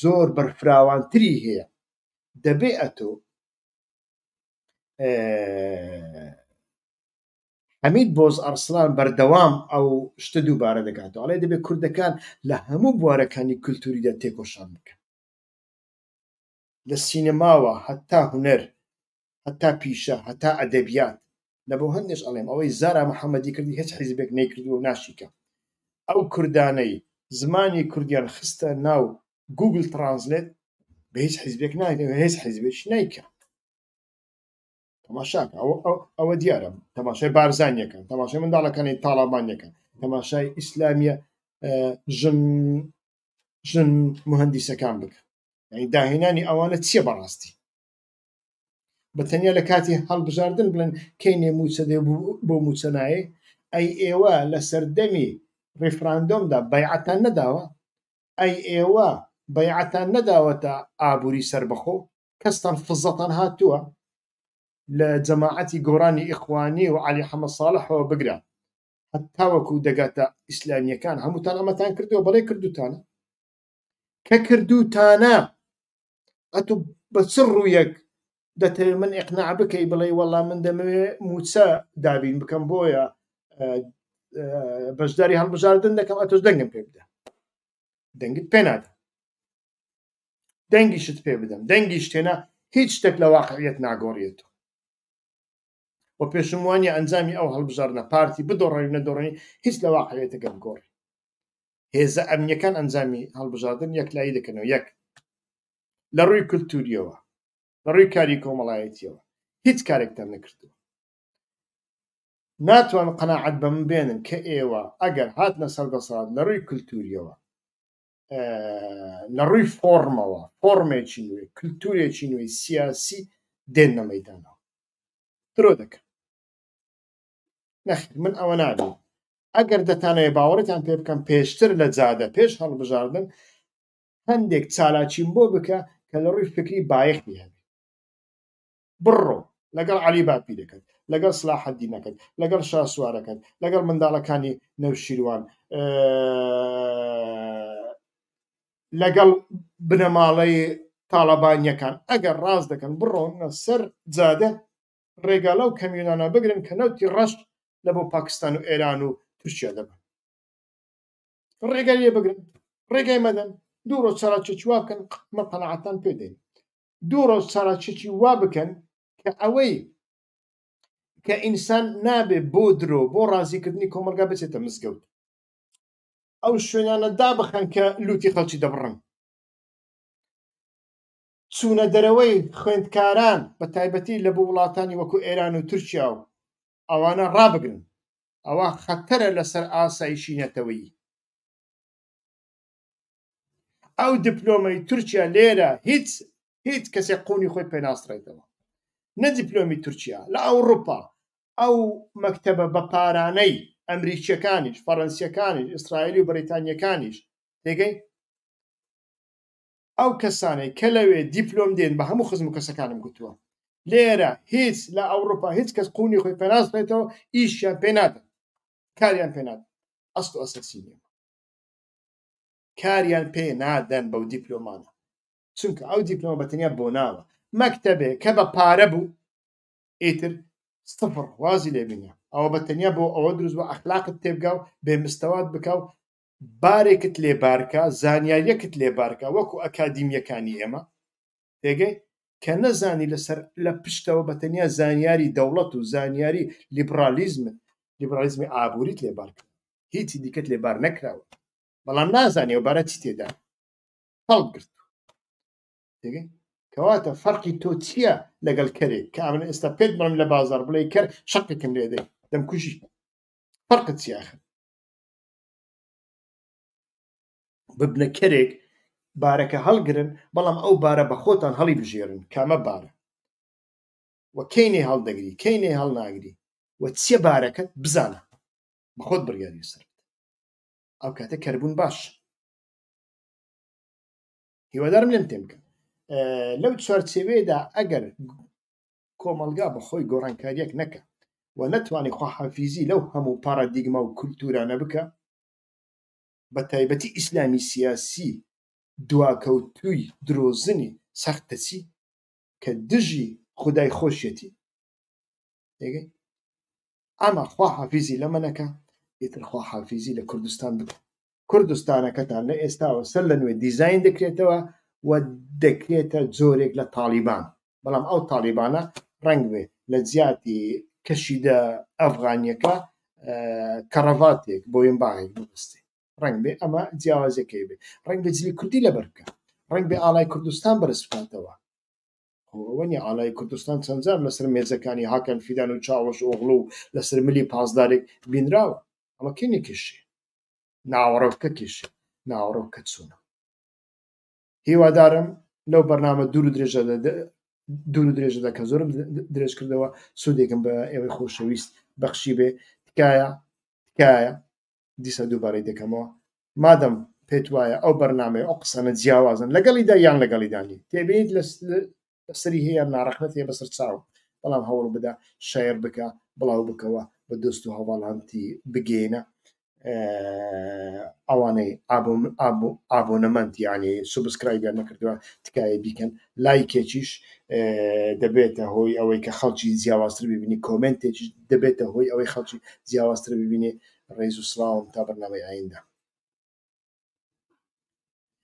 Speaker 1: زۆر بەرفراوانتری هەیە دەبێ ئەتۆ حەمید بۆز ئەرسلان بەردەوام ئەو شتە دووبارە دەکاتەوە ئەڵێ دەبێت کوردەکان لە هەموو بوارەکانی کولتوریدا تێکۆشان بکەن لە سینەماوە هەتا هونەر هەتا پیشە هەتا ئەدەبیات لە بۆ هەندێش ئەڵێم ئەوەی زارا محەممەدی کردی هیچ حیزبێک نەیکردووە و ناشیکە ئەو کوردانەی زمانی کوردیان خستە ناو Google Translate بە هیچ حیزبێک ناکە هیچ حیزبێک نیکە. تەماشاکە ئەوە دیارە تەماشای بارزانیەکان تەماشای منداڵەکانی تاڵابانیەکان تەماشای ئیسلامیە ژن ژن مهندیسەکان بکە یعنی داهێنانی ئەوانە چییە بەڕاستی بە تەنیا لە کاتی هەڵبژاردن بڵێن کەینێ موچە دێ بۆ موچە نایێ ئەی ئێوە لە سەردەمی ڕیفراندۆمدا بەیعەتان نەداوە ئەی ئێوە بەیعەتان نەداوەتە ئابووری سەربەخۆ کەستان فزەتان هاتووە لە جەماعەتی گۆڕانی ئیخوانی و عەلی حەمە ساڵحەوە بگرە هەتاوەکو دەگاتە ئیسلامیەکان هەمووتان ئەمەتان کردووە بەڵێ کردوتانە کە کردوتانە ئەتو بە چ ڕوویەک دەتەوێت من ئقناع بکەی بڵێ وەڵا من دەمەوێ موچە دابین بکەم بۆیە بەشداری هەڵبژاردن دەکەم ئەتۆش دەنگم پێ بدە دەنگت پێ نادەم دەنگیشت پێ بدەم دەنگیش تێنا هیچ شتێک لە واقعیت ناگۆڕێت و پێشم وانە ئەنجامی ئەو هەڵبژاردنە پارتی بدۆڕێنی نەدۆڕێنی هیچ لە واقعیەتەکە بگۆڕی هێزە ئەمنیەکان ئەنجامی هەڵبژاردن یەکلایی دەکەنەوە یەک لە ڕووی کولتوریەوە لە ڕووی کاری کۆمەڵایەتیەوە هیچ کارێکتان نەکردووە ناتوان قەناعەت بە من بێنن کە ئێوە ئەگەر هاتنە سەر دەسەڵات لە ڕووی کولتوریەوە لە ڕووی فۆڕمەوە فۆڕمێکی نوێ کللتورێکی نوێی سیاسی دێنە مەدانەوە درۆ دەکەن نەخیر من ئەوە نابێت ئەگەر دەتانەوێت باوەڕتان پێ بکەم پێشتر لە جادە پێش هەڵبژاردن هەندێک چالاکیم بۆ بکە کە لە ڕووی فکری بایەخی هەبێت بڕۆ لەگەڵ عەلی باپیرەکەت لەگەڵ سلاحەدینەکەت لەگەڵ شاسوارەکەت لەگەڵ منداڵەکانی نەوشیروان لەگەڵ بنەماڵەی تاڵەبانیەکان ئەگەر ڕاست دەکەن بڕۆنە سەر جادە ڕێگا لەو کەمیونانە بگرن کە نەوتی ڕەش لە بۆ پاکستان و ئێران و تورکیا دەبن ڕێگای لێ بگرن ڕێگای مەدەن دوو ڕۆژ چالاکیەکی وا بکەن مە قەناعەتان پێ دێن دوو ڕۆژ چالاکیەکی وا بکەن کە ئەوەی کە ئینسان نابێ بۆ درۆ بۆ ڕازیکردنی کۆمەڵگا بچێتە مزگەوت ئەو شوێنانە دابخەن کە لوتی خەڵکی دەبڕن چوونە دەرەوەی خوێندکاران بە تایبەتی لە بۆ وڵاتانی وەکو ئێران و تورکیا و ئەوانە ڕابگرن ئەوە خەتەرە لەسەر ئاسایشی نەتەوەیی ئەو دیپلۆمەی تورکیا لێرە هیچ هیچ کەسێک قوونی خۆی پێناسڕێتەوە نە دیپلۆمی تورکیا لە ئەوروپا ئەو مەکتەبە بە پارانەی ئەمریکیەکانیش فەڕەنسیەکانیش ئیسرائیلی و بەریتانیەکانیش تێگەی ئەو کەسانەی کە لەوێ دیپلۆم دێن بە هەموو خزم و کەسەکانم گوتووە لێرە هیچ لە ئەوروپا هیچ کەس قوونی خۆی پێناسڕێتەوە ئیشیان پێ نادەن کاریان پێ نادەن ئەسڵ و ئەساسی نییە کاریان پێ نادەن بەو دیپلۆمانە چونکە ئەو دیپلۆمە بە تەنیا بۆ ناوە مەکتەبێ کە بە پارە بوو ئیتر سفر وازی لێبینە ئەوە بە تەنیا بۆ ئەوە دروست بۆ ئەخلاقت تێبگا و بێ مستەوات بکە و بارێکت لێ بارکە زانیاریەکت لێ بارکە وەکو ئەکادیمیەکانی ئێمە تێگەی کە نەزانی لەسەر لە پشتەوە بە تەنیا زانیاری دەوڵەت و زانیاری لیبرالیزمت لیبرالیزمی ئابووریت لێ بارکە هیچی دیکەت لێ بار نەکراوە بەڵام نازانێ و بارە چی تێدا هەڵگرت تێگەی کەواتە فەرقی تۆ چییە لەگەڵ کەرێک کە ئەمن ئێستا پێت بڵم لە بازار بڵێ کەر شەقێکم لێ دەی دەمکوژی فەرقت چییە ئاخر ببنە کەرێک بارەکە هەڵگرن بەڵام ئەو بارە بە خۆتان هەڵی بژێرن کامە بارە و کەینێ هەڵدەگری کەینێ هەڵناگری و چیە بارەکەت بزانە بەخۆت بڕیاری سەر ئەو کاتە کەربوون باش هیوادارم لێم تێم بکەن لەو چوارچێوەیەدا ئەگەر کۆمەڵگا بە خۆی گۆڕانکاریەک نەکە و نەتوانانی خواحافیزی لەو هەموو پاڕادیگما و کولتورانە بکە بە تایبەتی ئیسلامی سیاسی دواکەوتووی درۆزنی سەختەچی کە دژی خودای خۆشیەتی تێگەی ئەمە خواحافیزی لەمە نەکە ئیتر خواحافیزی لە کوردستان بکە کوردستانەکەتان لە ئێستاوە سەر لە نوێ دیزاین دەکرێتەوە و دەکرێتە جۆرێک لە تاڵیبان بەڵام ئەو تاڵیبانە ڕەنگ بێ لە جیاتی کەشیدە ئەفغانیەکە کەڕەڤاتێک بۆیەمباغێک ببەستێ ڕەنگ بێ ئەمە جیاوازیەکەی بێ ڕەنگ بێ جلی کوردی لەبەر بکە ڕەنگ بێ ئاڵای کوردستان بەرز بکاتەوە. خۆ ئەوە نیە ئاڵای کوردستان چەند جار لەسەر مێزەکانی هاکان فیدان و چاوەش ئۆغڵو و لەسەر ملی پاسدارێک بینراوە. ئەمە کێ نیە کێشەیە؟ ناوەڕۆکەکە کێشەیە، ناوەڕۆکەکە چۆنە؟ هیوادارم لەو بەرنامە دوور و درێژە دوور و درێژەدا کە زۆرم درێژ کردەوە سوودێکم بە ئێوەی خۆشەویست بەخشی بێ. تکایە تکایە دیسا دووبارەی دەکەمەوە مادەم پێت وایە ئەو بەرنامەیە ئەو قسانە جیاوازن لەگەڵیدا یان لەگەڵیدا نی تێبینیت لەسەری هەیە ناڕەخنەت هەیە بەسەر چاو بەڵام هەوڵ بدە شەیر بکە بڵاو بکەوە بە دۆست و هەواڵانتی بگەینە ئەوانەی abonnement یعنی subscribe یان نەکردووە تکایە بیکەن لایکێکیش دەبێتە هۆی ئەوەی کە خەڵکی جیاوازتر ببینی comment ێکیش دەبێتە هۆی ئەوەی خەڵکی جیاوازتر ببینێ ڕێز و سڵاوم تا بەرنامەی ئایندە.